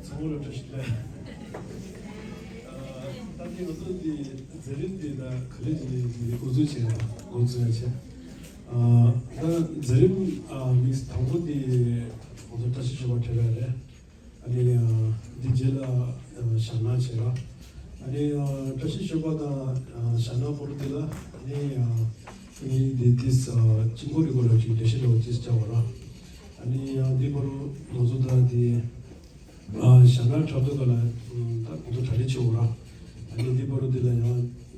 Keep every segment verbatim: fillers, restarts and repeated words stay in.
ཚང་མ་ལ་བཀྲ་ཤིས་བདེ་ལེགས། ད་ལྟའི་ང་ཚོ་འདི་མཛད་རིམ་འདི་ད་ག་ལེ་ག་ལེ་འདི་འགོ་འཛུགས་བྱས་ཡ་འགོ་འཛུགས་ཡ་བྱས། ད་མཛད་རིམ་དམིགས་དང་པོ་འདི་ང་ཚོ་བཀྲ་ཤིས་ཞོལ་པ་འཁྲབ་ཡ་རེད། ཨ་ནི་འདི་རྗེས་ལ་ཞྭ་ནག་བྱས་ར། ཨ་ནི་བཀྲ་ཤིས་ཞོལ་པ་དང་ཞྭ་ནག་པོ་རུ་འདི་ལ་ཨ་ནི་ངས་འདི་ཏིས་དཀྱིལ་འཁོར་གྱི་སྐོར་ལ་ཅིག་འགྲེལ་བཤད་འདྲ་བོ་ཏིས་བྱ་བ་ར། ཨ་ནི་ཡང་འདི་བར་དུ་ང་ཚོ་ད་འདི་ཨ་ཞྭ་ནག་འཁྲབ་སྟོན་སྒང་ལ་ད་ང་ཚོ་གྲ་སྒྲིག་བྱེད་འོ་ར། ཨ་ནི་འདི་བར་དུ་འདི་ལ་ཡང་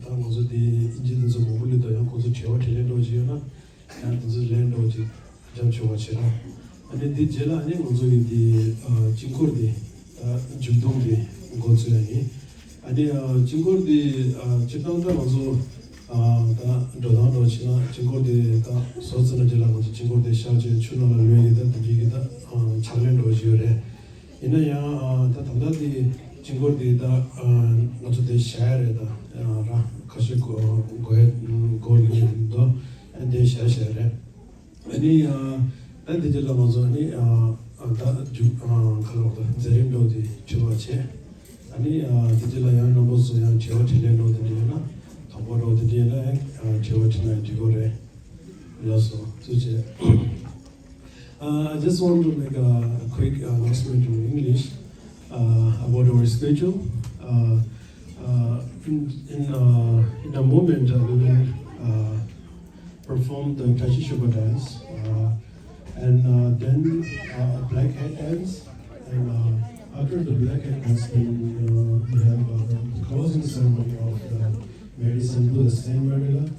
ད་ང་ཚོ་འདི་ཨིན་ཇི་འདི་ཚོ་མང་པོ་སླེབས་འདུག་ཡང་ཁོང་ཚོ་དྲི་བ་དྲིས་ལན་འདྲ་བོ་ཅིག་ཡོད་ན་ཡང་འདི་ཚོ་ལན་འདྲ་བོ་ཅིག་རྒྱབ་ཆོག་པ་བྱེད་ར། ཨ་ནི་འདི་རྗེས་ལ་ཨ་ནི་ང་ཚོ་གི་འདི་ཨ་དཀྱིལ་འཁོར་འདི་ད་མཇུག་སྡོམ་འདི་འགོ་བཙུགས་ཡ་ཡིན། ཨ་ནི་ཨ་དཀྱིལ་འཁོར་འདི་ཨ་སྤྱིར་བཏང་ད་ང་ཚོ་ཨ་ད་འགྲོ་སྟངས་འདྲ་བོ་བྱས་ན་དཀྱིལ་འཁོར་འདི་ད་བཟོ་ཚར་ན་རྗེས་ལ་ང་ཚོ་དཀྱིལ་འཁོར་འདི་བཞག་བྱས་ཆུ་ནང་ལ་ལུད་ཡི་ད་འདི་འདྲའི་གི་ད་ཨ་ཕྱག་ལེན་འདྲ་བོ་ཞིག་ཡོད་རེད། ཡིན་ན་ཡང་ཨ་ད་ད་ལྟ་འདི་དཀྱིལ་འཁོར་འདི་ད་ཨ་ང་ཚོ་འདི་བཞག་ཡ་རེད། ད་ཨ་ར་ཁ་ཤས་གོ་གོ་ཡ་འདུག་ཨ་འདི་བཞག་བཞག་རེད། ཨ་ནི་ཨ་ད་འདི་རྗེས་ལ་ང་ཚོ་ཨ་ནི་ཨ་ཨ་ད་རྒྱུ་ཨ་ཁ་ལོག་ད་མཛད་རིམ་འགྲོ་དེ་བྱེད་པ་བྱས། ཨ་ནི་ཨ་འདི་རྗེས་ལ་ཡང་རྣམ་པ་ཚོ་ཡང་དྲི་བ་དྲིས་ལན་འགྲོ་དེ་འདྲ་ཡོད་ན་དང་པོ་འགྲོ་དེ་འདྲ་ཡོད་ན་ཡང་ཨ་དྲི་བ་དྲིས་ན་འགྲིག་གི་རེད། ལགས་སོ་ཐུགས་རྗེ་ཆེ། Uh, I just want to make a, a quick announcement in English uh, about our schedule. Uh, uh, in, in, uh, in a moment, uh, we will uh, perform the Tashi Shoba dance, uh, and uh, then uh, a black hat dance. And uh, after the black hat dance, then uh, we have uh, the closing ceremony of the medicine Buddha Saint Mandala.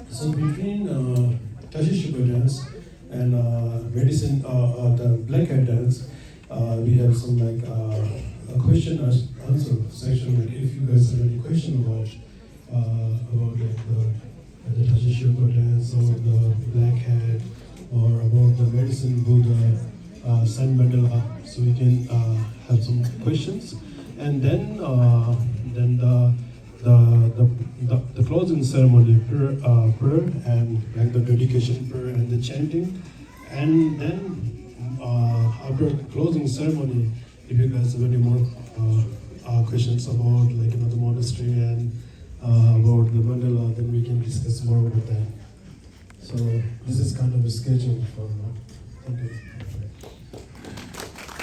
So between uh, Tashi Shuba dance and uh, medicine, uh, uh, the black hat dance, uh, we have some like uh, a question and answer section. Like if you guys have any question about uh, about like the, the Tashi Shuba dance or the black hat or about the medicine Buddha, uh, Saint Mandala, so we can uh, have some questions, and then uh, then the the, the, the, the closing ceremony prayer, uh, prayer and like the dedication prayer and the chanting. And then uh, after closing ceremony, if you guys have any more uh, uh, questions about like another monastery and uh, about the mandala, then we can discuss more about that. So this is kind of a schedule for now. Thank you.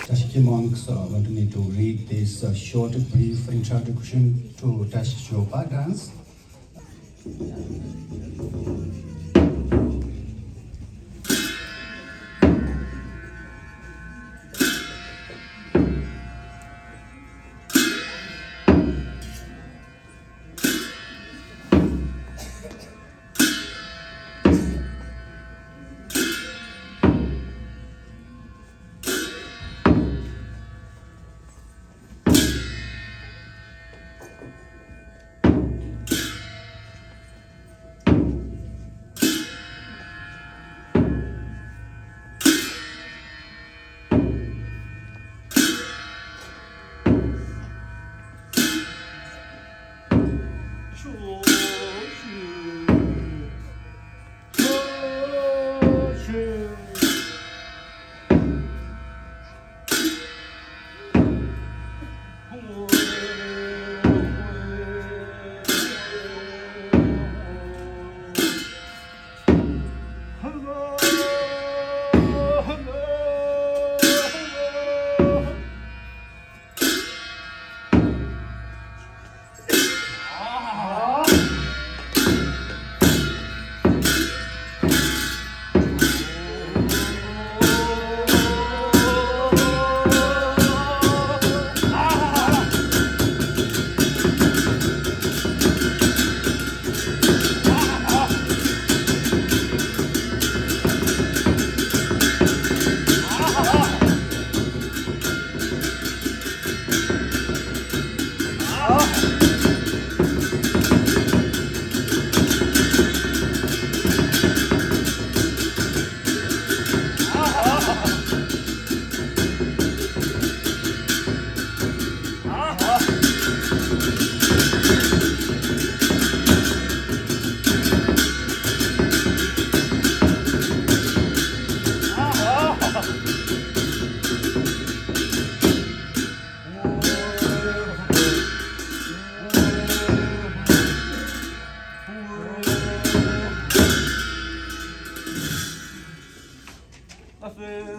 Tashiki monks uh, wanted me to read this uh, short, brief introduction to Tashi Shoba dance.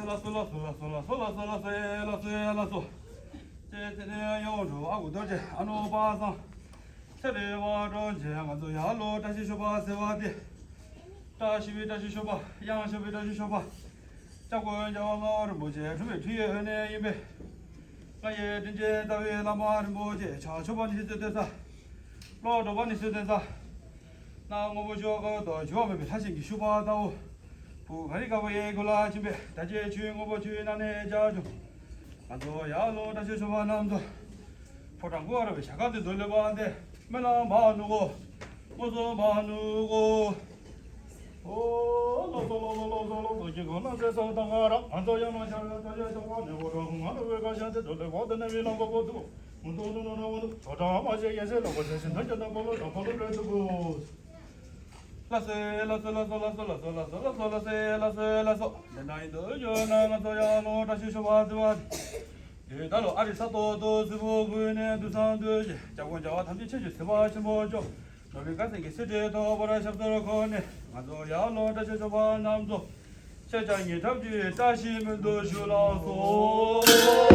ལགས་སོ། ལགས་སོ། ལགས་སོ། ལགས་སོ། ལགས་སོ། ལགས་སོ། ལགས་སོ། ལགས་སོ། ལགས་སོ། ལགས་སོ། ལགས་སོ། ཅེས་དེ་ནས་ཡོངས་གྲུབ་ཨ་ཁུ་རྡོ་རྗེ་ཨ་ནུ་པ་སངས། ཚེ་རིང་བ་འགྲོ་བྱེད་ང་ཚོ་ཡར་ལོ་བཀྲ་ཤིས་ཤོག་པ་ཟེར་བ་དེ། བཀྲ་ཤིས་པའི་བཀྲ་ཤིས་ཤོག་པ། ཡང་ཤོག་པའི་བཀྲ་ཤིས་ཤོག་པ། སྐྱབས་མགོན་རྒྱལ་བ་ངག་དབང་རིན་པོ་ཆེ་འཁྲུངས་པའི་འཕྲིན་ཡིག་འོད་ནས་ཡིན་པས། ང་ཡི་དྲིན་ཅན་རྩ་བའི་བླ་མ་རིན་པོ་ཆེ་ཕྱག་མཆོད་པ་ནི་སྲིད་དོན་ས། བློ་སྒྲོག་པ་ནི་སྲིད་དོན་ས། ནང་དངོས་པོ་ཆོས་སྐབས་ཐོག་འཆི་བ་མེད་པའི་ལྷ་ཞིང་གི་ཤུག་པ་ལྟ་བུ། བུ་ག་རི་ཀ་བ་ཡའི་སྐུ་ལ་ཕྱིན་པས་ད་ཅི་ཆུའི་དངོས་པོ་ཆུའི་ནང་ནས་བྱ་བྱུང་། ང་ཚོ་ཡར་ལོ་བཀྲ་ཤིས་ཤོག་པ་རྣམས་སུ། ཕོ་བྲང་བརྐོས་ར་བའི་ཞྭ་ཁ་དེ་ཚོ་ལེན་པ་དེ་སྨོན་ལམ་མ་ནུ་གོ། དངོས་སུ་མ་ནུ་གོ། ཨོ་ལོ་ཙོ་ལོ་ཙོ་ལོ་ཙོ་ལོ་ཙོ་ཀྱི་གོ་ལ་ཟེ་ས་ད་ང་ར་ང་ཚོ་ཡང་ན་ཤར་ད་ཡ་ཤོག་པ་ནས་འོ་ར་ང་ར་བའི་ཀ་ཤ་དེ་ཚོ་ལེ་གོ་དེ་ནས་བི་ལང་གོ་གོ་ཚུ། མུ་ཏོ་ནུ་ནུ་ནུ་ནུ་ཚོ་གྲངས་མ་ཞེས་ཡེ་ཤེས་ལ་གོ་ཤ་ཤིན་ད་ཀྱ་ད་པོ་ལོ་ད་པོ་ལོ་རེ་ཚུ་གོ། ལགས་སོ། ལགས་སོ། ལགས་སོ། ལགས་སོ། ལགས་སོ། ལགས་སོ། ལགས་སོ། ལགས་སོ། ལགས་སོ། ལགས་སོ། དེ་འདྲ་ཡིན་དུ་ཡོད་ན་ང་ཚོ་ཡར་ལོ་བཀྲ་ཤིས་ཤོག་པ་ཟེར་བ་དེ། དུས་ད་ལོ་ཨ་རི་ས་ཐོག་ཏུ་གཟུགས་པོ་ཀུན་ནས་དུས་སང་དུས་ཀྱི་སྐྱབས་མགོན་རྒྱལ་བ་ཐམས་ཅད་མཁྱེན་ཅིང་གཟིགས་པ་ཆེན་པོ་མཆོག་ནོར་བུའི་དཀར་མཛེས་ཀྱི་གསེར་ཁྲིའི་ཐོག་པར་ཞབས་སོར་འཁོད་ནས་ང་ཚོ་ཡར་ལོ་བཀྲ་ཤིས་ཤོག་པ་རྣམས་སུ། ཁྱེད་ཅག་ཉེ་འཁྲབ་ཀྱི་བཀྲ་ཤིས་སྨོན་འདུན་ཞུ་ལགས་སོ།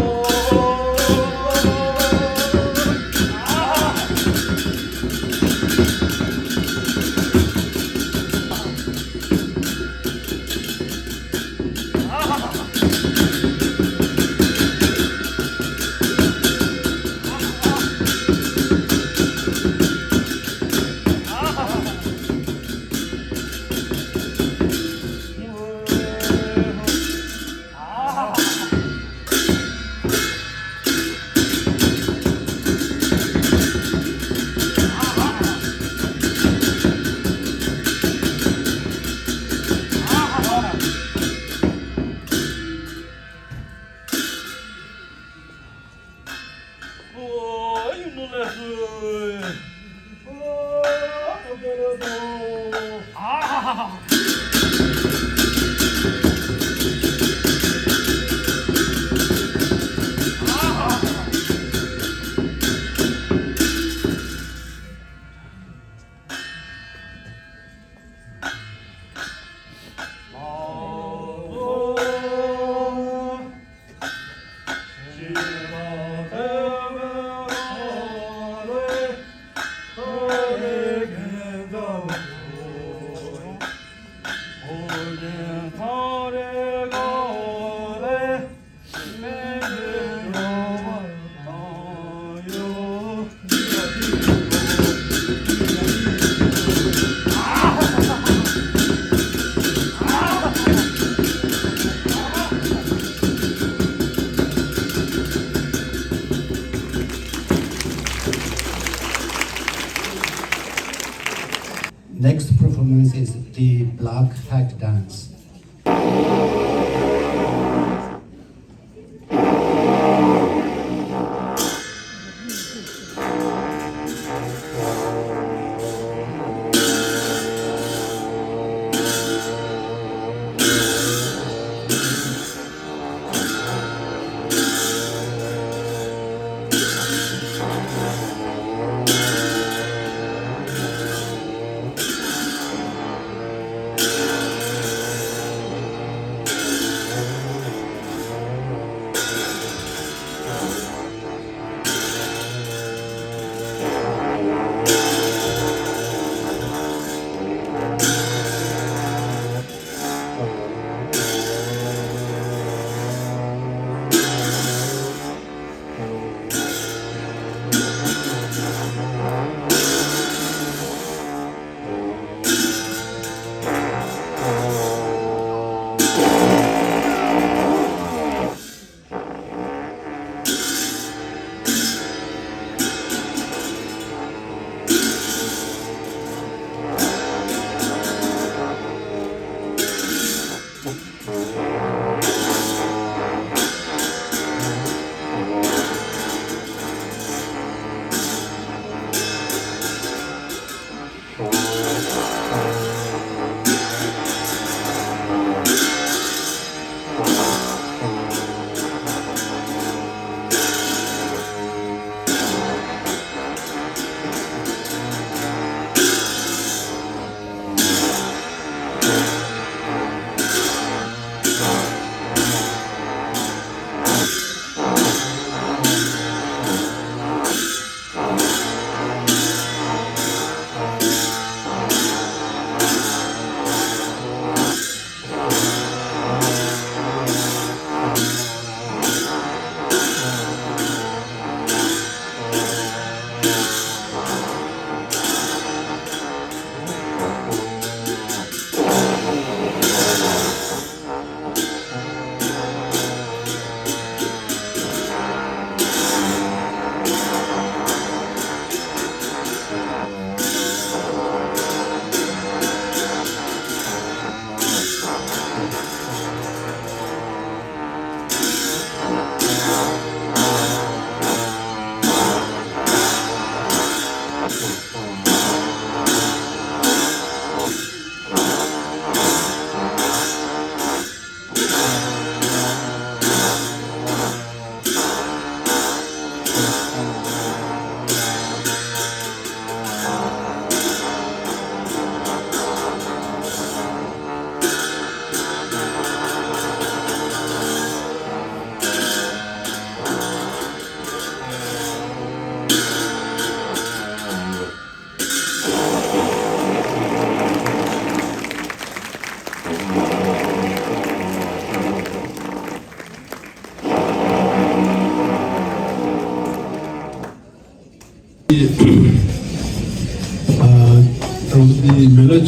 Next performance is the Black Hat Dance.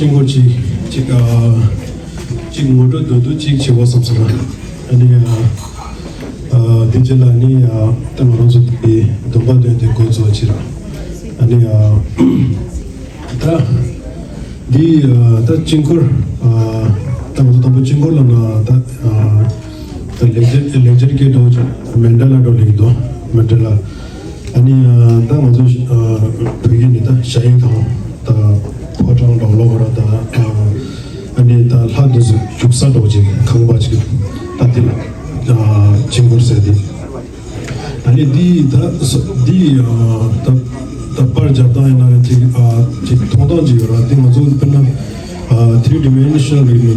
ཆེན་པོ་ཅིག་ཅིག་ཨ་ཅིག་ངོ་སྤྲོད་མདོར་བསྡུས་ཅིག་བྱེད་དགོས་བསམ་སོང་། ཨ་ནི་ཨ་ཨ་དེ་རྗེས་ལ་ནི་ཨ་ད་ང་རང་ཚོ་དེ་སྡོམ་པ་འདོན་ཏེ་འགོ་འཛུགས་བྱེད་ར། ཨ་ནི་ཨ་ད་འདི་ཨ་ད་དཀྱིལ་འཁོར་ཨ་ད་ང་ཚོ་དང་པོ་དཀྱིལ་འཁོར་ལ་ན་ད་ཨ་ད་ལེགས་སྦྱར་ལེགས་སྦྱར་སྐད་འགྲོ་མན་ཌ་ལ་འགྲོ་ལེགས་འདུག་མན་ཌ་ལ། ཨ་ནི་ཨ་ད་ང་ཚོ་ཨ་བོད་ཡིག་ནི་ད་ཞ་ཡིག་དང་ད་ཕོ་བྲང་ལོགས་ལོགས་ར་ད་ཨ་ནི་ད་ལྷ་འདི་ཚོ་བཞུགས་ས་འགྲོ་ཅིག་ཁང་པ་ཅིག་ད་འདི་ལ་ཨ་དཀྱིལ་འཁོར་ཟེར་ཏེ། ཨ་ནི་འདི་ད་འདི་ཨ་ད་ད་པར་རྒྱབ་སྟངས་ཡིན་ན་ཅིག་ཨ་ཅིག་མཐོང་སྟངས་ཅིག་ཡོད་ར། འདི་ང་ཚོ་དཔེར་ན་ཨ་ཐི་རི་ཌི་མེན་ཤ་ནལ་ཡིན་ནི་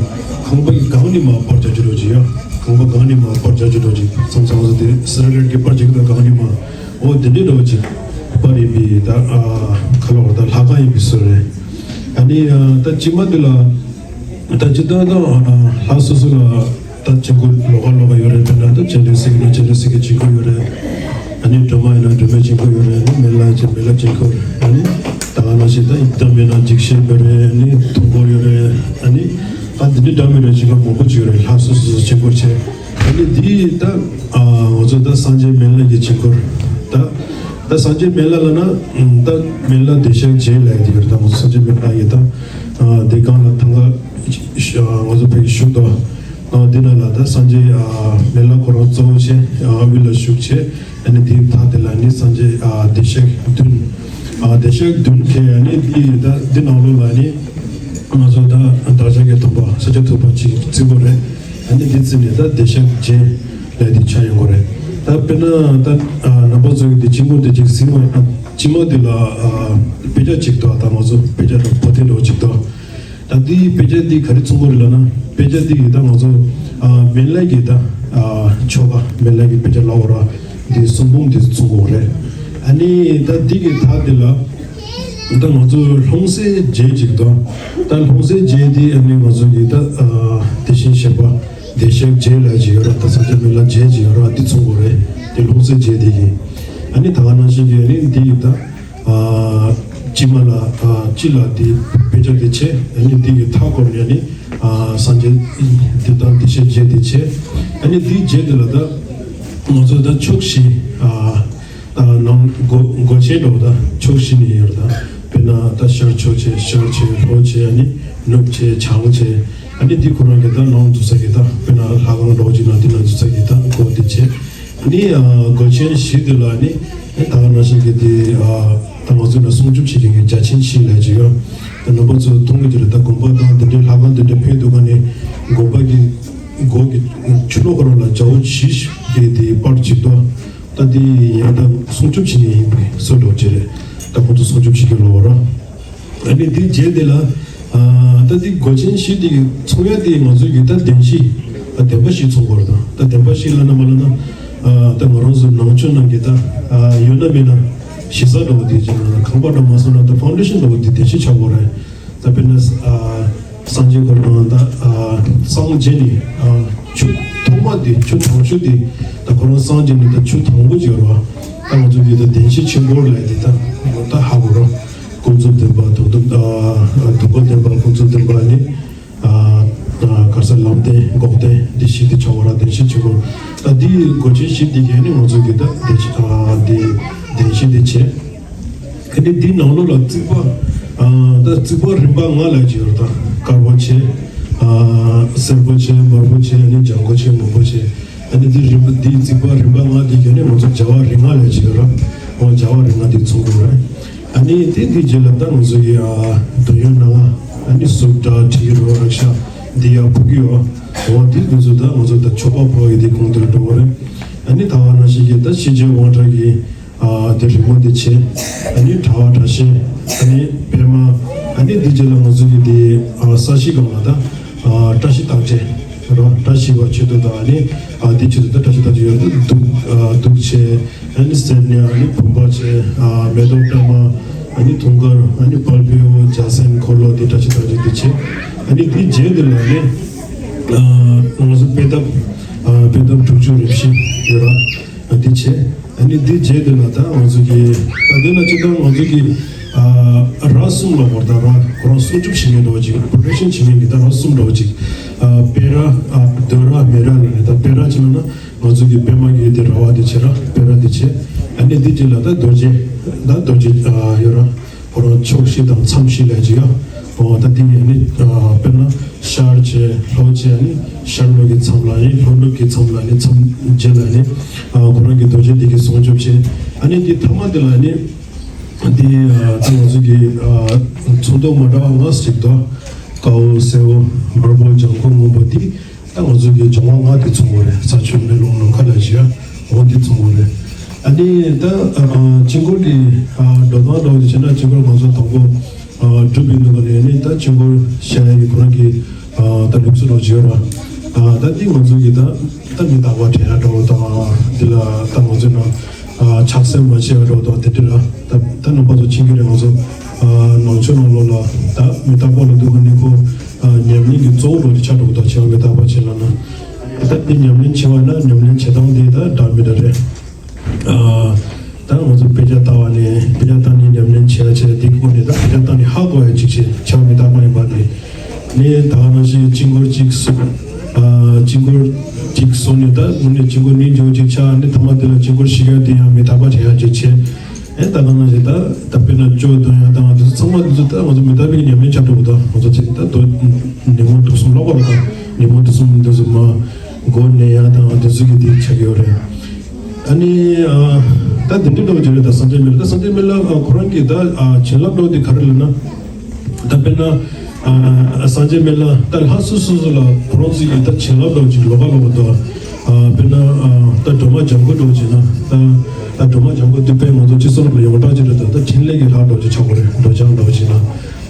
ཁང་པ་གི་སྒང་ནས་མར་པར་རྒྱག་རྒྱུ་འགྲོ་ཅིག་ཡ། ཁང་པ་སྒང་ནས་མར་པར་རྒྱག་རྒྱུ་འགྲོ་ཅིག་མཚམས་མཚམས་ཚོ་དེ་སི་ར་ཀེ་ཊི་གི་པར་རྒྱག་གི་ད་སྒང་ནས་མར། འོ་དེ་འདྲའི་འགྲོ་ཅིག་པར་ཡིན་པའི་ད་ཨ་ཁ་ལོ་ད་ལྷ་ཁང་ཡིན་པའི་བཟོ་རེད། ཨ་ནི་ཨ་ད་ཕྱི་མ་འདི་ལ་ད་ཅི་ད་ད་ཨ་ལྷ་སོ་སོ་ལ་ད་དཀྱིལ་འཁོར་ལོགས་ཀ་ལོགས་ཀ་ཡོད་རེད། དཔེར་ན་ད་སྤྱན་རས་གཟིགས་ཡིན་ན་སྤྱན་རས་གཟིགས་ཀྱི་དཀྱིལ་འཁོར་ཡོད་རེད། ཨ་ནི་སྒྲོལ་མ་ཡིན་ན་སྒྲོལ་མའི་དཀྱིལ་འཁོར་ཡོད་རེད། ཨ་ནི་མི་ལ་ཅིག་མི་ལ་དཀྱིལ་འཁོར། ཨ་ནི་ད་ག་ནང་བཞིན་ད་ཡི་དམ་ཡིན་ན་འཇིགས་བྱེད་ཡོད་རེད། ཨ་ནི་དུང་འཁོར་ཡོད་རེད། ཨ་ནི་ད་འདི་འདྲའི་འདྲ་མི་འདྲ་ཅིག་ལ་མང་པོ་ཅིག་ཡོད་རེད། ལྷ་སོ་སོ་སོ་དཀྱིལ་འཁོར་བྱས། ཨ་ནི་འདི་ད་ཨ་ང་ཚོ་ད་སངས་རྒྱས་མི་ལ་གི་དཀྱིལ་འཁོར། ད་ད་སངས་རྒྱས་མི་ལ་ལ་ན་ད་མི་ལ་བདེ་གཤེགས་རྗེ་ལ་ཡི་དེ་ཡོད་རེད། ད་ང་ཚོ་སངས་རྒྱས་མི་ལ་ཡི་ད་ཨ་འདི་སྒང་ལ་ཐང་ག་ང་ཚོ་བོད་ཀྱི་བཞུགས་དོ། ཨ་འདི་ན་ལ་ད་སངས་རྒྱས་ཨ་མི་ལ་ཁོ་རང་གཙོ་བོ་བྱས་ཨ་དབུས་ལ་བཞུགས་བྱས། ཨ་ནི་དེའི་མཐའ་དེ་ལ་ནི་སངས་རྒྱས་ཨ་བདེ་གཤེགས་བདུན། ཨ་བདེ་གཤེགས་བདུན་གྱི་ཨ་ནི་དེའི་ད་འདི་ནང་ལོགས་ལ་ནི་ང་ཚོ་ད་བདག་ཅག་གི་ཐུབ་པ་ཤཱཀྱ་ཐུབ་པ་ཅིག་བརྩི་དགོས་རེད། ཨ་ནི་འདི་བརྩིས་ནས་ད་བདེ་གཤེགས་རྗེ་ལས་དེ་ཆགས་ཡོང་དགོས་རེད། ད་དཔེར་ན་ད་ཨ་རྣམ་པ་ཚོ་གི་དེ་དཀྱིལ་འཁོར་དེ་ཅིག་གཟིགས་པ་ན་དཀྱིལ་མ་དེ་ལ་ཨ་དཔེ་ཆ་ཅིག་འདུག་ད་ང་ཚོ་དཔེ་ཆ་དང་པོ་ཏི་འདྲ་བོ་ཅིག་འདུག་ད་འདིའི་དཔེ་ཆ་འདི་ག་རེ་མཚོན་གྱི་རེད་ལབ་ན། དཔེ་ཆ་འདི་ཡིས་ད་ང་ཚོ་ཨ་མི་ལ་གི་ད་ཨ་ཆོ་ག་མི་ལ་གི་དཔེ་ཆ་ལབ་དགོས་ར། འདི་གསུང་འབུམ་འདི་མཚོན་གྱི་རེད། ཨ་ནི་ད་འདི་གི་མཐའ་འདི་ལ་ད་ང་ཚོ་ལྷུང་བཟེད་རྗེ་ཅིག་འདུག་ད་ལྷུང་བཟེད་རྗེ་འདི་ཨ་ནི་ང་ཚོ་གི་ད་ཨ་དེ་བཞིན་གཤེགས་པ་བདེ་གཤེགས་རྗེ་ལབ་ཅིག་ཡོད་ར། ད་སངས་རྒྱས་མི་ལ་རྗེ་ཅིག་ཡོད་ར། འདི་མཚོན་གྱི་རེད། འདི་ལྷུང་བཟེད་རྗེ་འདི་གི། ཨ་ནི་ད་ག་ནང་བཞིན་གྱི་ཨ་ནི་འདི་ཡི་ད་ཨ་དཀྱིལ་མ་ལ་ཨ་དཀྱིལ་ལ་དེ་དཔེ་ཆ་དེ་བྱས། ཨ་ནི་དེ་གི་མཐའ་བསྐོར་ནས་ནི་ཨ་སངས་རྒྱས་དེ་དང་བདེ་གཤེགས་རྗེ་དེ་བྱས། ཨ་ནི་དེའི་རྗེས་དེ་ལ་ད་ང་ཚོ་ད་ཕྱོགས་བཞི་ཨ་ཨ་ནང་སྒོ་སྒོ་ཆེན་འགྲོ་ད་ཕྱོགས་བཞི་ནས་ཡོད་ད། དཔེར་ན་ད་ཤར་ཕྱོགས་བྱས། ཤར་བྱས། ལྷོ་བྱས། ཨ་ནི་ནུབ་བྱས། བྱང་བྱས། ཨ་ནི་དེ་ཁོ་རང་གི་ད་ནང་འཛུལ་ས་གི་ད་དཔེར་ན་ལྷ་ཁང་འགྲོ་ཅིག་ན་དེ་ན་འཛུལ་ས་གི་ད་སྒོ་དེ་བྱས། ནི་ཨ་སྒོ་ཆེན་བཞི་དེ་ལ་ནི་ཨེ་ད་ག་ནང་བཞིན་གྱི་དེ་ཨ་ད་ང་ཚོ་ལ་སྲུང་སྐྱོབ་བྱེད་མཁན་གྱི་རྒྱལ་ཆེན་བཞི་ལབ་ཅིག་ཡོད། ད་རྣམ་པ་ཚོ་མཐོང་གི་དེ་རེད། ད་དགོན་པ་དང་དེ་འདྲའི་ལྷ་ཁང་དེ་འདྲ་ཕེབས་དུས་ག་ནས་དགོན་པ་གི་སྒོ་གི་ཆུ་ལོག་ཁོ་རང་ལ་རྒྱ་བོ་བཞི་གི་དེ་པར་ཅིག་འདུག་ད་དེ་ཡང་ད་སྲུང་སྐྱོབ་བྱེད་མཁན་ཡིན་པའི་བཟོ་འདྲ་ཅིག་རེད། ད་ཁོང་ཚོ་སྲུང་སྐྱོབ་བྱེད་ཀྱི་ལོ་ར། ཨ་ནི་དེ་རྗེས་དེ་ལ་ཨ་ད་དེ་སྒོ་ཆེན་བཞི་དེ་གི་ཚོང་ཡ་དེ་ང་ཚོ་གི་ད་བདེན་བཞི་ཨ་བདེན་པ་བཞི་ཚོང་དགོས་རེད། ད་ད་བདེན་པ་བཞི་ལབ་ན་མ་ལབ་ན་ཨ་ད་ང་རང་ཚོ་ནང་ཆོས་ནང་གི་ད་ཨ་ཡོད་ན་མེད་ན་གཞི་རྩ་འདྲ་བོ་དེ་བྱས་ན་ཁང་པ་འདྲ་མ་སོང་ན་ད་ཕའུན་ཌེ་ཤན་འདྲ་བོ་དེ་བདེན་བཞི་ཆགས་དགོས་རེད། ད་དཔེར་ན་ཨ་སངས་རྒྱས་ཁོ་རང་ད་ཨ་སངས་རྒྱས་ནི་ཨ་ཆུ་ཐོག་མ་དེ་ཆུ་དང་ཤོས་དེ་ད་ཁོ་རང་སངས་རྒྱས་ནི་ད་ཆུ་དང་པོ་ཅིག་ཡོད་རེད་བ། ད་ང་ཚོ་གི་ད་བདེན་བཞི་ཆེན་པོ་ལབ་དེ་ད་ད་ཧ་གོ་རེད། ཀུན་རྫོབ་བདེན་པ། དོན་དམ་ཨ་དོན་གོ་བདེན་པ། ཀུན་རྫོབ་བདེན་པ་ནི་ཨ་ཨ་ག་རེ་ཟེར་ལམ་བདེན་འགོག་བདེན་འདི་བཞི་དེ་ཆགས་པ་ར། བདེན་བཞི་ཆེན་པོ་ད་འདི་སྒོ་ཆེན་བཞི་འདི་གས་ནི་ང་ཚོ་གི་ད་བདེན་བཞི་ཨ་འདི་བདེན་བཞི་འདི་བྱས། ཨ་ནི་འདི་ནང་ལོགས་ལ་རྩིག་པ་ཨ་ད་རྩིག་པ་རིམ་པ་ལྔ་ལབ་ཅིག་ཡོད་རེད། ད་དཀར་པོ་བྱས་ཨ་སེར་པོ་བྱས། དམར་པོ་བྱས། ཨ་ནི་ལྗང་གུ་བྱས། སྔོན་པོ་བྱས། ཨ་ནི་འདི་རིམ་པ་འདིའི་རྩིག་པ་རིམ་པ་ལྔ་འདི་གས་ནི་ང་ཚོ་བྱ་བ་རིམ་ལྔ་ལབ་ཅིག་ཡོད་རེད། འོ་བྱ་བ་རིམ་ལྔ་འདི་མཚོན་གྱི་ཡོད་རེད། ཨ་ནི་དེ་འདི་རྗེས་ལ་ད་ང་ཚོ་གི་ཨ་འདོད་ཡོན་སྣ་ལྔ། ཨ་ནི་གཟུགས་སྒྲ་དྲི་རོ་རེག་བྱ་འདི་ཡར་ཕུལ་གྱི་ཡོད། འོ་འདི་འདི་ཚོ་ད་ང་ཚོ་ད་མཆོད་པ་ཕུལ་བའི་དེ་གོང་དུ་འགྲོ་གི་རེད། ཨ་ནི་ད་ག་ནང་བཞིན་གྱི་ད་ཤིན་རྗེ་དབང་དྲག་གི་ཨ་དེ་རི་མོ་དེ་བྱས། ཨ་ནི་དྲ་བ་དྲ་ཞེས། ཨ་ནི་པད་མ། ཨ་ནི་འདི་རྗེས་ལ་ང་ཚོ་གི་དེ་ཨ་ས་གཞི་སྒང་ལ་ད་ཨ་བཀྲ་ཤིས་རྟགས་བརྒྱད་ར། བཀྲ་ཤིས་པ་ཆེད་དུ་ད་ཨ་ནི་ཨ་དེ་ཆེད་དུ་ད་བཀྲ་ཤིས་རྟགས་བརྒྱད་ཡོད། ད་གདུགས་ཨ་གདུགས་བྱས། ཨ་ནི་སེར་སྣ། ཨ་ནི་བུམ་པ་བྱས། ཨ་མེ་ཏོག་པད་མ། ཨ་ནི་དུང་དཀར། ཨ་ནི་དཔལ་བེའུ། འཇའ་ཚོན། འཁོར་ལོ། དེ་བཀྲ་ཤིས་རྟགས་བརྒྱད་དེ་བྱས། ཨ་ནི་དེ་རྗེས་དེ་ལ་ནི་ཨ་ང་ཚོ་དཔེ་ཐབ་ཨ་དཔེ་ཐབ་དྲུག་ཅུ་རེ་བཞི་ཡོད་ར། ཨ་དེ་བྱས། ཨ་ནི་དེ་རྗེས་དེ་ལ་ད་ང་ཚོ་གི་ད་དེ་ལ་སྤྱིར་བཏང་ང་ཚོ་གི་ ཨ་ར་གསུམ་ལ་བོར་ད་ར་ཁོ་རང་སྲུང་སྐྱོབ་བྱེད་མཁན་འདྲ་བོ་ཅིག་པོ་རོ་ཊེག་ཤན་བྱེད་མཁན་གྱི་ད་ར་གསུམ་འདྲ་བོ་ཅིག་ཨ་པེ་ར་ཨ་དོ་ར་མེ་ར་ལ་ནི་ད་པེ་ར་ཅི་ན་ན་ང་ཚོ་གི་པད་མ་གི་དེ་ར་བ་དེ་བྱེད་ར་པེ་ར་དེ་བྱེད། ཨ་ནི་དེ་ཅི་ལ་ད་རྡོ་རྗེ་ད་རྡོ་རྗེ་ཨ་ཡོད་ར་ཁོ་རང་ཕྱོགས་བཞི་དང་མཚམས་བཞི་ལ་ཅིག་ཡ། འོ་ད་དེ་གི་ཨ་ནི་ཨ་དཔེར་ན་ཤར་བྱེད་ལྷོ་བྱེད་ཨ་ནི་ཤར་ལྷོ་གི་མཚམས་ལ་ཨ་ནི་ལྷོ་ནུབ་ཀྱི་མཚམས་ལ་ཨ་ནི་མཚམས་བརྒྱད་ལ་ཨ་ནི་ཨ་ཁོ་རང་གི་རྡོ་རྗེ་དེ་གི་སྲུང་སྐྱོབ་བྱེད། ཨ་ནི་དེ་ཐ་མ་དེ་ལ་ཨ་ནི། འདི་ད་ང་ཚོ་གི་ཚོགས་འདུ་མ་འདྲ་བ་ལྔ་ཞིག་འདུག་དཀར་པོ་སེར་པོ་འབར་པོ་ལྗང་ཁུ་སྔོན་པོ་འདི་ད་ང་ཚོ་གི་སྦྱོང་བ་ལྔ་དེ་ཚང་བ་རེད། ས་ཆུ་མེ་རླུང་ནམ་མཁའ་ལ་ཞེས་འོ་འདི་ཚང་བ་རེད། ཨ་ནི་ད་དཀྱིལ་འཁོར་གྱི་འགྲོ་སྟངས་འདྲ་བོ་དེ་བྱས་ན་དཀྱིལ་འཁོར་ང་ཚོ་དང་པོ་སྒྲུབ་པའི་ནང་ནས་ནི་ད་དཀྱིལ་འཁོར་བཤད་ཡ་གི་ཁོ་རང་གི་ད་ལུགས་སྲོལ་འདྲ་བོ་ཅིག་ཡོད་ར། ད་འདི་ང་ཚོ་གི་ད་ད་མི་རྟག་པ་དྲན་ཡ་འདྲ་བོ་དང་འདི་ལ་ད་ང་ཚོ་ནང་ཨ་ཆགས་སེམས་མ་བྱེད་པ་འདྲ་བོ་དང་དེ་འདྲ་ལ་ད་ད་རྣམ་པ་ཚོ་མཁྱེན་གྱི་རེད། ང་ཚོ་ཨ་ནང་ཆོས་ནང་ལོགས་ལ་ད་མི་རྟག་པ་ལ་འདུག་ག་ནི་ཁོ་ཨ་ཉམས་ལེན་གྱི་གཙོ་བོ་འདྲ་བོ་དེ་ཆགས་འགྲོ་གི་འདུག་བྱེད་པ་མི་རྟག་པ་བྱེད་ལ་ན་ད་འདི་ཉམས་ལེན་བྱེད་པ་ན་ཉམས་ལེན་བྱེད་སྟངས་དེ་ད་འདྲ་མི་འདྲ་རེད། ཨ་ད་ང་ཚོ་དཔེ་ཆ་ལྟ་བ་ནས་དཔེ་ཆ་ལྟ་ནས་ཉམས་ལེན་བྱེད་ཡ་བྱེད་ཡ་དེ་ཁོ་ནས་ད་དཔེ་ཆ་ལྟ་ནས་ཧ་གོ་ཡ་ཅིག་བྱེད་བྱེད་པ་མི་རྟག་པ་ཡིན་པ་དེ། ནས་ད་ག་ནང་བཞིན་དཀྱིལ་འཁོར་གཅིག་སོ། ཨ་དཀྱིལ་འཁོར་གཅིག་སོ་ནས་ད་དངོས་གནས་དཀྱིལ་འཁོར་སྙིང་རྗེ་བོ་གཅིག་ཆགས་ནས་ཐ་མ་དེ་ལ་དཀྱིལ་འཁོར་བཞི་ཡ་དེ་ཡང་མི་རྟག་པ་དྲན་ཡ་གཅིག་བྱས། ཨེ་ད་ག་ནང་བཞིན་ད་ད་དཔེར་ན་སྐྱོ་འདོན་ཡ་དང་དེ་ཚོ་ཚང་མ་དེ་ཚོ་ད་ང་ཚོ་མི་རྟག་པའི་ཉམས་ལེན་བྱ་འགྲོ་གི་ད་ང་ཚོ་ཚེ་ད་དོ་ཉོན་མོངས་དུག་གསུམ་ལོག་པ་ལ་ད་ཉོན་མོངས་དུག་གསུམ་དེ་ཚོ་མ་མགོ་ནས་ཡ་དང་དེ་ཚོ་གི་དེ་ཆགས་ཀྱི་ཡོད་རེད། ཨ་ནི་ཨ་ད་དེ་འདྲའི་འདྲ་བོ་ཅིག་རེད། ད་སངས་རྒྱས་མི་ལ་ད་སངས་རྒྱས་མི་ལ་ཁོ་རང་གི་ད་བྱིན་རླབས་འདྲ་བོ་དེ་ག་རེ་ལབ་ན། ད་དཔེར་ན་ཨ་སངས་རྒྱས་མི་ལ་ད་ལྷ་སོ་སོ་སོ་ལ་ཁོ་རང་ཚོ་གི་ད་བྱིན་རླབས་འདྲ་བོ་ཅིག་ལོགས་ཀ་ལོགས་ཀ་འདུག་ཨ་དཔེར་ན་ཨ་ད་སྒྲོལ་མ་ལྗང་གུ་འདྲ་བོ་ཅིག་ན་ད་ད་སྒྲོལ་མ་ལྗང་གུ་དེ་དཔེ་ང་ཚོ་སྤྱི་ཚོགས་ལ་ཡོངས་གྲགས་ཅིག་རེད། ད་ད་འཕྲིན་ལས་ཀྱི་ལྷ་འདྲ་བོ་ཅིག་ཆགས་དགོས་རེད། སྒྲོལ་ལྗང་འདྲ་བོ་ཅིག་ན་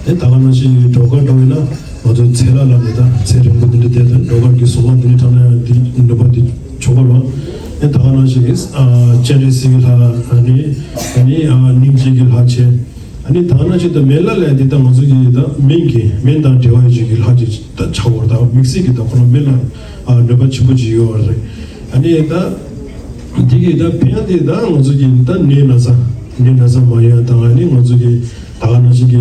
དེ་ད་ག་ནང་བཞིན་སྒྲོལ་དཀར་འདྲ་བོ་ཡིན་ན་ང་ཚོ་ཚེ་ལྷ་ལ་ནི་ད་ཚེ་རིང་པོ་འདི་འདྲ་བསྡད་དུས་སྒྲོལ་དཀར་གྱི་གཟུངས་སྔགས་འདི་འདྲ་བགྲང་ན་ཡང་འདི་ནུས་པ་འདི་བྱུང་བ་རེད། ཨེ་ད་ག་ནང་བཞིན་ཨ་སྤྱན་རས་གཟིགས་ཀྱི་ལྷ་ཨ་ནི་ཨ་ནི་ཨ་སྙིང་རྗེ་གི་ལྷ་བྱས། ཨ་ནི་ད་ག་ནང་བཞིན་ད་མེ་ལྷ་ལས་འདི་ད་ང་ཚོ་གི་ད་སྨན་གྱི་སྨན་དང་འབྲེལ་བ་ཡོད་ཅིག་གི་ལྷ་ཅིག་ད་ཆགས་པ་རེད། ད་དམིགས་བསལ་གྱི་ད་ཁོ་རང་སྨན་ལ་ཨ་ནུས་པ་ཆེན་པོ་ཅིག་ཡོད་པ་རེད། ཨ་ནི་ད་འདི་གི་ད་ཕན་འདི་ད་ང་ཚོ་གི་ད་ནད་ན་ཚ་ནད་ན་ཚ་མ་ཡོང་ཡ་དང་ཨ་ནི་ང་ཚོ་གི་ད་ག་ནང་བཞིན་གྱི་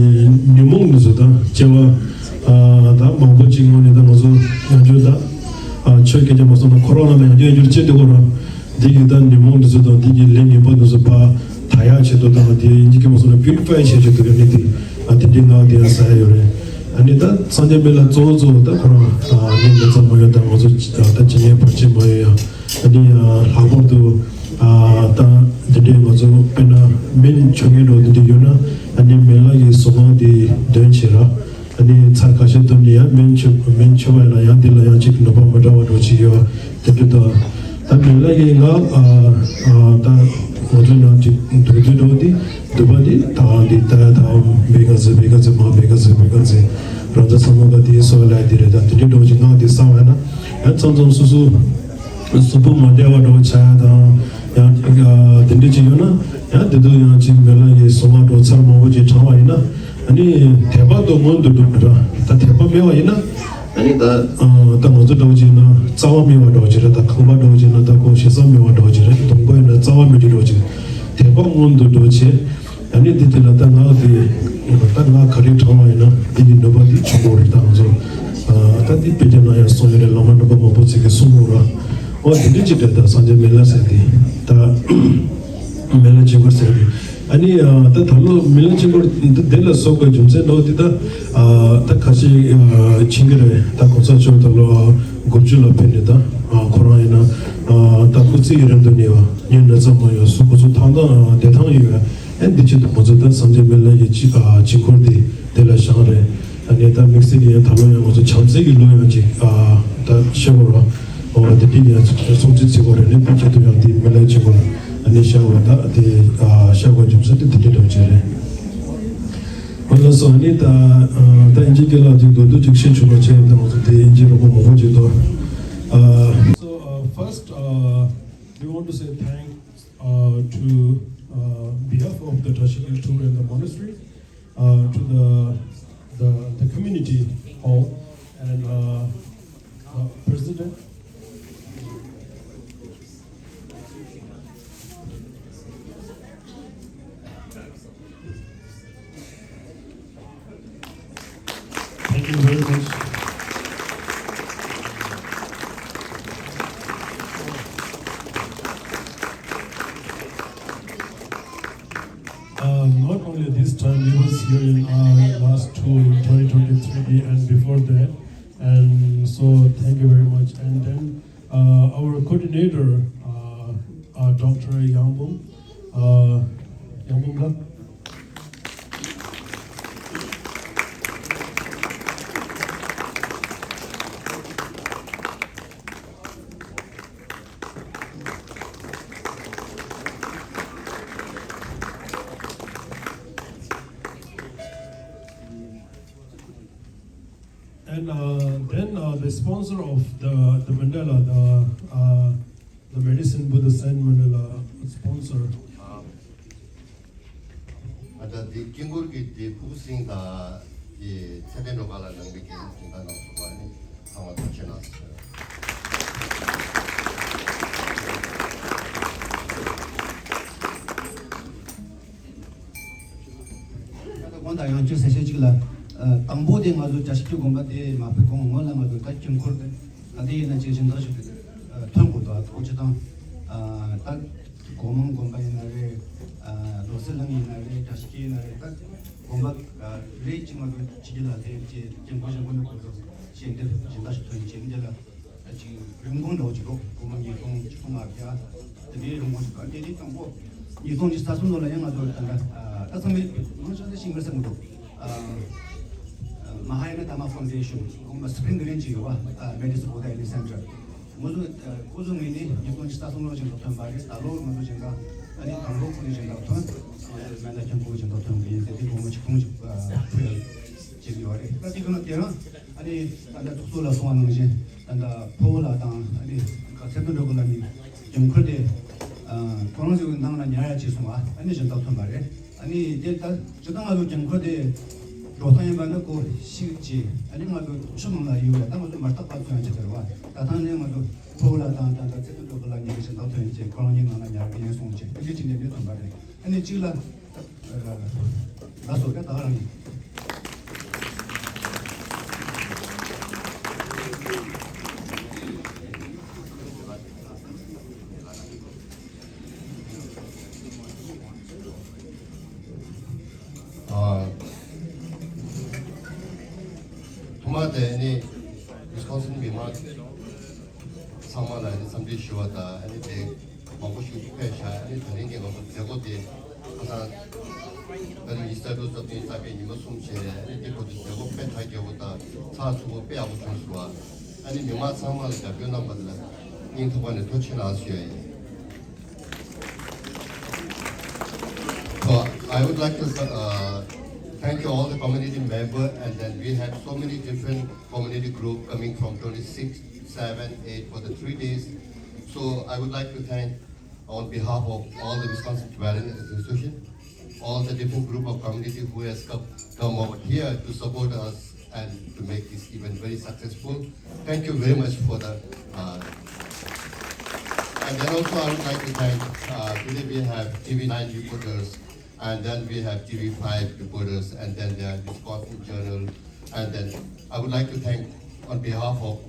ཉོན་མོངས་འདི་ཚོ་ད་སྐྱེ་བ་ཨ་ད་མང་པོ་ཅིག་སྔོན་ནས་ད་ང་ཚོ་ཡང་བསྐྱར་ད་ཨ་ཆོས་སྐད་ཆ་མ་གསུངས་ན་ཁོ་རང་ལ་ཡང་བསྐྱར་ཡང་བསྐྱར་སྐྱེ་བསྡད་ཡོད་ར། འདི་གི་ད་ཉོན་མོངས་འདི་ཚོ་དང་འདི་གི་ལས་ངན་པ་འདི་ཚོ་ཕར་དག་ཡག་ཆེད་དུ་དང་དེ་ཡིན་གྱི་མ་སོང་ན་པིའུ་རི་ཕའི་བྱེད་ཆེད་དུ་ཡོད་ནི་དེ་ཨ་དེ་འདྲའི་ངག་དེ་ཡང་ཟ་ཡ་ཡོད་རེད། ཨ་ནི་ད་སངས་རྒྱས་མི་ལ་གཙོ་བོ་གཙོ་བོ་ད་ཁོ་རང་ཨ་ནི་མི་ཚང་མ་ཡོད་ད་ང་ཚོ་ད་ཇི་སྙེད་བར་ཆད་མ་ཡོང་ཡ། ཨ་ནི་ལྷག་པར་དུ་ཨ་ད་དེ་འདྲའི་ང་ཚོ་དཔེར་ན་སྨན་མཆོད་མཁན་འདྲ་བོ་དེ་འདྲ་ཡོད་ན་ཨ་ནི་མི་ལ་གི་གཟུངས་སྔགས་དེ་འདོན་བྱེད་ར། ཨ་ནི་ཚར་ཁ་ཤས་ཐོན་ནས་ཡང་སྨན་མཆོད་སྨན་མཆོད་པ་ཡིན་ན་ཡང་འདི་ལ་ཡང་ཅིག་ནུས་པ་མི་འདྲ་བ་འདྲ་བོ་ཅིག་ཡོད། དེ་འདྲ་དང་ད་མི་ལ་གི་ངག་ཨ་ཨ་ད་ང་ཚོ་ནང་ཅིག་འདོན་དུས་འདྲ་བོ་དེ་འདོན་པ་དེ་ད་འདི་ད་ད་བེ་ག་ཟི་བེ་ག་ཟི་མ་བེ་ག་ཟི་བེ་ག་ཟི་རང་ཚ་ས་མ་ག་དེ་སོགས་ལ་དེ་རེད། ད་དེ་འདྲ་འདྲ་བོ་ཅིག་ངག་དེ་གསང་བ་ཡིན་ན་ཡང་མཚམས་མཚམས་སོ་སོ། གཟུགས་པོ་མ་བདེ་བ་འདྲ་བོ་ཆགས་ཡ་དང་ཡང་དེ་འདྲ་ཅིག་ཡོད་ན་ཡང་དེ་དུས་ཡང་ཅིག་མི་ལ་གི་གཟུངས་སྔགས་འདྲ་བོ་ཚར་མང་པོ་ཅིག་བགྲངས་པ་ཡིན་ན་ཨ་ནི་དད་པ་དང་མངོན་དུ་འགྲུབ་འདྲ། ད་དད་པ་མེད་པ་ཡིན་ན་ཨ་ནི་ད་ད་ང་ཚོ་འདྲ་བོ་ཅིག་ཡིན་ན་རྩ་བ་མེད་པ་འདྲ་བོ་ཅིག་རེད། ད་ཁང་པ་འདྲ་བོ་ཅིག་ཡིན་ན་ད་ཁོ་ཞེ་ས་མེད་པ་འདྲ་བོ་ཅིག་རེད། སྡོང་པོ་ཡིན་ན་རྩ་བ་མེད་རྒྱུ་འདྲ་བོ་ཅིག་དད་པ་མངོན་དུ་འགྲོ་བྱེད། ཨ་ནི་འདི་དེ་ལ་ད་ངག་དེ་ད་ངག་ག་རེ་བགྲང་བ་ཡིན་ན་འདི་གི་ནུས་པ་འདི་ཆེན་པོ་རེད། ད་ང་ཚོ་ད་འདི་དཔེ་ཆ་ནང་ཡང་གསུངས་ཡོད་རེད། བླ་མ་རྣམ་པ་མང་པོ་ཅིག་གིས་གསུངས་ཡོད་ར། འོ་དེ་འདྲ་ཅིག་རེད། ད་སངས་རྒྱས་མི་ལ་ཟེར་དེ་ད་མི་ལ་དཀྱིལ་འཁོར་ཟེར་དེ་ཨ་ནི་ད་ད་ལོ་མི་ལ་དཀྱིལ་འཁོར་འདི་དེ་ལ་སོགས་པའི་རྒྱུ་མཚན་འདྲ་བོ་འདི་ད་ད་ཁ་ཤས་མཁྱེན་གྱི་རེད། ད་གོང་ས་མཆོག་ད་ལོ་དགུ་བཅུ་ལ་ཕེབས་ནས་ད་ཁོ་རང་ཡིན་ན་ད་སྐུ་ཚེ་ཡུན་རིང་དུ་གནས་པ་ཉིན་ན་ཙམ་མ་ཡོང་སུ་སྐུ་གཟུགས་ཐང་ཐང་བདེ་ཐང་ཡོད། ཨ་འདི་ཆེད་དུ་ང་ཚོ་ད་སངས་རྒྱས་མི་ལ་ཡི་དཀྱིལ་ཨ་དཀྱིལ་འཁོར་འདི་དེ་ལ་བཞེངས་རེད། ཨ་ནི་ད་དམིགས་བསལ་གྱི་ཡང་ད་ལོ་ཡང་ང་ཚོ་བྱམས་བརྩེ་གི་ལོ་ཡང་ཅིག་ཨ་ད་ཤེས་དགོས་ར། འོ་དེ་འདྲའི་ཡང་སྲུང་བརྩི་བྱེད་དགོས་རེད། ཨ་ནི་དེ་ཆེད་དུ་ཡང་འདི་མི་ལ་དཀྱིལ་འཁོར་ཨ་ནི་བཞེངས་པ་ད་དེ་ཨ་བཞེངས་པའི་རྒྱུ་མཚན་དེ་དེ་འདྲའི་འདྲ་བོ་ཅིག་རེད། འོ་ལགས་སོ། ཨ་ནི་ད་ཨ་ད་དབྱིན་ཇིའི་སྐད་ལ་ཅིག་མདོར་བསྡུས་ཅིག་བཤད་ཆོག་པ་བྱས། ད་ང་ཚོ་དེ་དབྱིན་ཇི་རོགས་པ་མང་པོ་ཅིག་འདུག་ཨ། So, uh, first, uh, we want to say thank uh, to uh, behalf of the Tashi Hill Tour and the monastery, uh, to the, the the community hall and uh, uh, president. Time he was here in uh, last two in twenty twenty-three and before that. And so thank you very much. And then uh, our coordinator, uh, uh, Doctor Yangbum, uh, Yangbum Lak. And uh, then uh, the sponsor of the, the Mandala, the, uh, the medicine Buddha Saint Mandala sponsor. ཨ་ད་འདི་དཀྱིལ་འཁོར་གྱི་འདི་ཕུག་སིང་དང་འདི་ཚེ་བརྟན་སྒྲོལ་དཀར་ལགས་གནང་བའི་གི་སྦྱིན་བདག་གནང་སོང་བ་ནི་ཚང་མ་ཐུགས་རྗེ་གནང་ཟེར། ད་ལྟ་དགོངས་དག་ཡང་བསྐྱར་གསལ་བཤད་ཅིག་ལ། ཨ་དང་པོ་དེ་ང་ཚོ་བཀྲ་ཤིས་ཀྱི་དགོན་པ་དེ་མ་ཕེབས་གོང་སྔོན་ལ་ང་ཚོ་ད་དཀྱིལ་འཁོར་དེ་ད་དེ་ཡིན་ན་ཅིག་སྦྱིན་བདག་ཞིག་ཏུ་ཐོན་དགོས་འདུག་ཨ་ཁོ་ཅི་དང་ཨ་ད་སྒོ་མང་དགོན་པ་ཡིན་ན་རེད། ཨ་རྡོ་སེ་གླིང་ཡིན་ན་རེད། བཀྲ་ཤིས་འཁྱིལ་ཡིན་ན་རེད། ད་དགོན་པ་ཨ་རེད་ཅིག་ང་ཚོ་ཕྱི་རྒྱལ་ལ་སླེབས་ཀྱི་དཀྱིལ་འཁོར་བཞེངས་དགོས་ནི་ཁོ་ཚོ་ཞལ་འདེབས་སྦྱིན་བདག་ཞིག་ཐོན་བྱས་འདི་ལ། ཅིག་རིན་གོང་འདྲ་བོ་ཅིག་རོགས་སྒོར་མོ་ཉིས་སྟོང་ཆིག་སྟོང་ལྔ་བརྒྱ་དེ་འདྲའི་རིན་གོང་ཅིག་དང་དེ་ནས་དང་པོ་ཉིས་སྟོང་ཉི་ཤུ་རྩ་གསུམ་ལོ་ལ་ཡང་ང་ཚོ་ད་ལྟ་ད་ཚང་མས་མང་ཆེ་ཤོས་ཤིང་མར་ཟེར་མི་འདུག Mahayana Dhamma Foundation སྒོར་མོ་སི་པིན་གི་རིན་ཅིག་ཡོད་བ། Medicine Buddha Healing Center ང་ཚོ་ཁོ་ཚོ་ངོས་ནས་ཉིས་སྟོང་ཉི་ཤུ་རྩ་གསུམ་ལོ་ཅིག་ཐོན་པ་རེད། ད་ལོ་ང་ཚོ་སྦྱིན་བདག་ཨ་ནི་དང་པོ་ཁོ་ནས་སྦྱིན་བདག་ཐོན། ང་ཚོ་སྨན་བདག་ཁྱིམ་ཁོ་སྦྱིན་བདག་ཐོན་གི་ཡིན་ཟེར་དེ་སྒོར་མོ་ཆིག་སྟོང་ཅིག་ཕུལ་ཡ་བྱེད་ཀྱི་ཡོད་རེད། ད་དེ་གི་ནང་དེ་རང་ཨ་ནི་ད་ལྟ་ཚོགས་གཙོ་ལགས་གསུངས་པ་ནང་བཞིན་ད་ལྟ་ཕུ་བོ་ལགས་དང་ཨ་ནི་ཚེ་བརྟན་སྒྲོལ་དཀར་ལགས་ནི་དགོས་མཁོ་དེ་ཁོ་རང་ཚོའི་ནང་ལ་ཉར་ཡ་བྱས་སོང་བ། ཨ་ནི་སྦྱིན་བདག་ཐོན་པ་རེད། ཨ་ནི་དེ་ད་སྤྱིར་བཏང་ང་ཚོ་དགོས་མཁོ་དེ་འགྲོ་སྟངས་ཡིན་པ་ནི་ཁོ་ཤིག་ཅིག་ཨ་ནི་ང་ཚོ་ཆུ་ནང་ལ་ཡོད་རེད། ད་ང་ཚོ་མར་ཐག་པ་ཚོ་ཡང་བྱེད་དེ་རེད་བ། ད་ཐང་ནས་ང་ཚོ་ཕུ་བོ་ལགས་དང་ད་ལྟ་ཚེ་བརྟན་སྒྲོལ་དཀར་ལགས་གཉིས་ཀྱི་སྦྱིན་བདག་ཐོན་ཅིག་ཁོ་རང་གཉིས་ནང་ལ་ཉར་གི་ཡིན་གསུངས་ཅིག་ཨ་ནི་ཅི་ནས་མི་ཐོན་པ་རེད། ཨ་ནི་གཅིག་ལ། ལགས་སོ། ད་ད་ག་རང་ཡིན། ཨ། ཐོག་མ་དེ་ནི་ཝི་སི་ཀོན་སིན་མི་མང་ཚང་མ་ལ་ནི་འཚམས་འདྲི་ཞུ་བ་དང་ཨ་ནི་དེ། མང་པོ་ཞིག་ཕེབས་ཤག་ཨ་ནི་ད་རིང་གི་ང་ཚོ་མཛད་སྒོ་དེ་ཁ་སང་ད་རིང་ཉི་ཤུ་རྩ་དྲུག་རྩ་བདུན་རྩ་བརྒྱད་ཉི་མ་གསུམ་བྱས། ཨ་ནི་འདི་བར་དུ་མཛད་སྒོ་དཔེ་གྲ་རྒྱས་པོ་དང་ཚགས་ཚུད་པོ་དཔེ་ཡག་པོ་བྱུང་སོང་བ། ཨ་ནི་མི་མང་ཚང་མ་ལ་རྒྱབ་སྐྱོར་གནང་བ་དེ་ལ་སྙིང་ཐག་པ་ནས་ཐུགས་རྗེ་ཆེ་གནང་ཞུ་ཡ་ཡིན། So I would like to uh, thank you all the community member, and then we have so many different community group coming from twenty-six, seven, eight for the three days. So I would like to thank on behalf of all the Wisconsin Tibetan Association, all the different group of community who has come, come over here to support us and to make this event very successful. Thank you very much for the. Uh, and then also I would like to thank, uh, today we have T V nine reporters, and then we have T V five reporters, and then there are Wisconsin Journal, and then I would like to thank on behalf of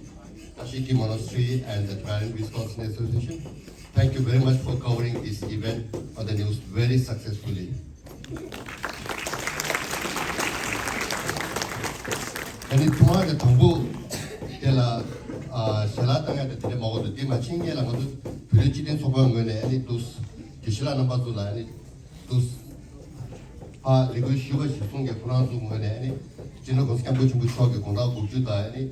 Tashiki Monastery and the Tibetan Wisconsin Association. Thank you very much for covering this event on the news very successfully. ཨ་ནི་ཐོག་མ་དེ་དང་པོ་དེ་ལ་ཨ་ཞལ་ལག་བཏང་ཡ་དེ་དེ་འདྲ་མ་འོང་དུ་དེ་མ་ཕྱིན་སྔོན་ལ་ང་ཚོ་བོད་རིགས་སྤྱི་མཐུན་ཚོགས་པའི་ངོས་ནས་ཨ་ནི་འདུག་དགེ་བཤེས་ལགས་རྣམ་པ་ཚོ་ལ་ཨ་ནི་འདུག་ཕར་ལས་འགུལ་ཞུས་པ་ཞིག་གསུང་གི་ཁོ་རང་ཚོའི་ངོས་ནས་ཨ་ནི་སྤྱི་ནོར་༸གོང་ས་༸སྐྱབས་མགོན་ཆེན་པོ་མཆོག་གི་དགུང་གྲངས་དགུ་བཅུ་དང་ཨ་ནི།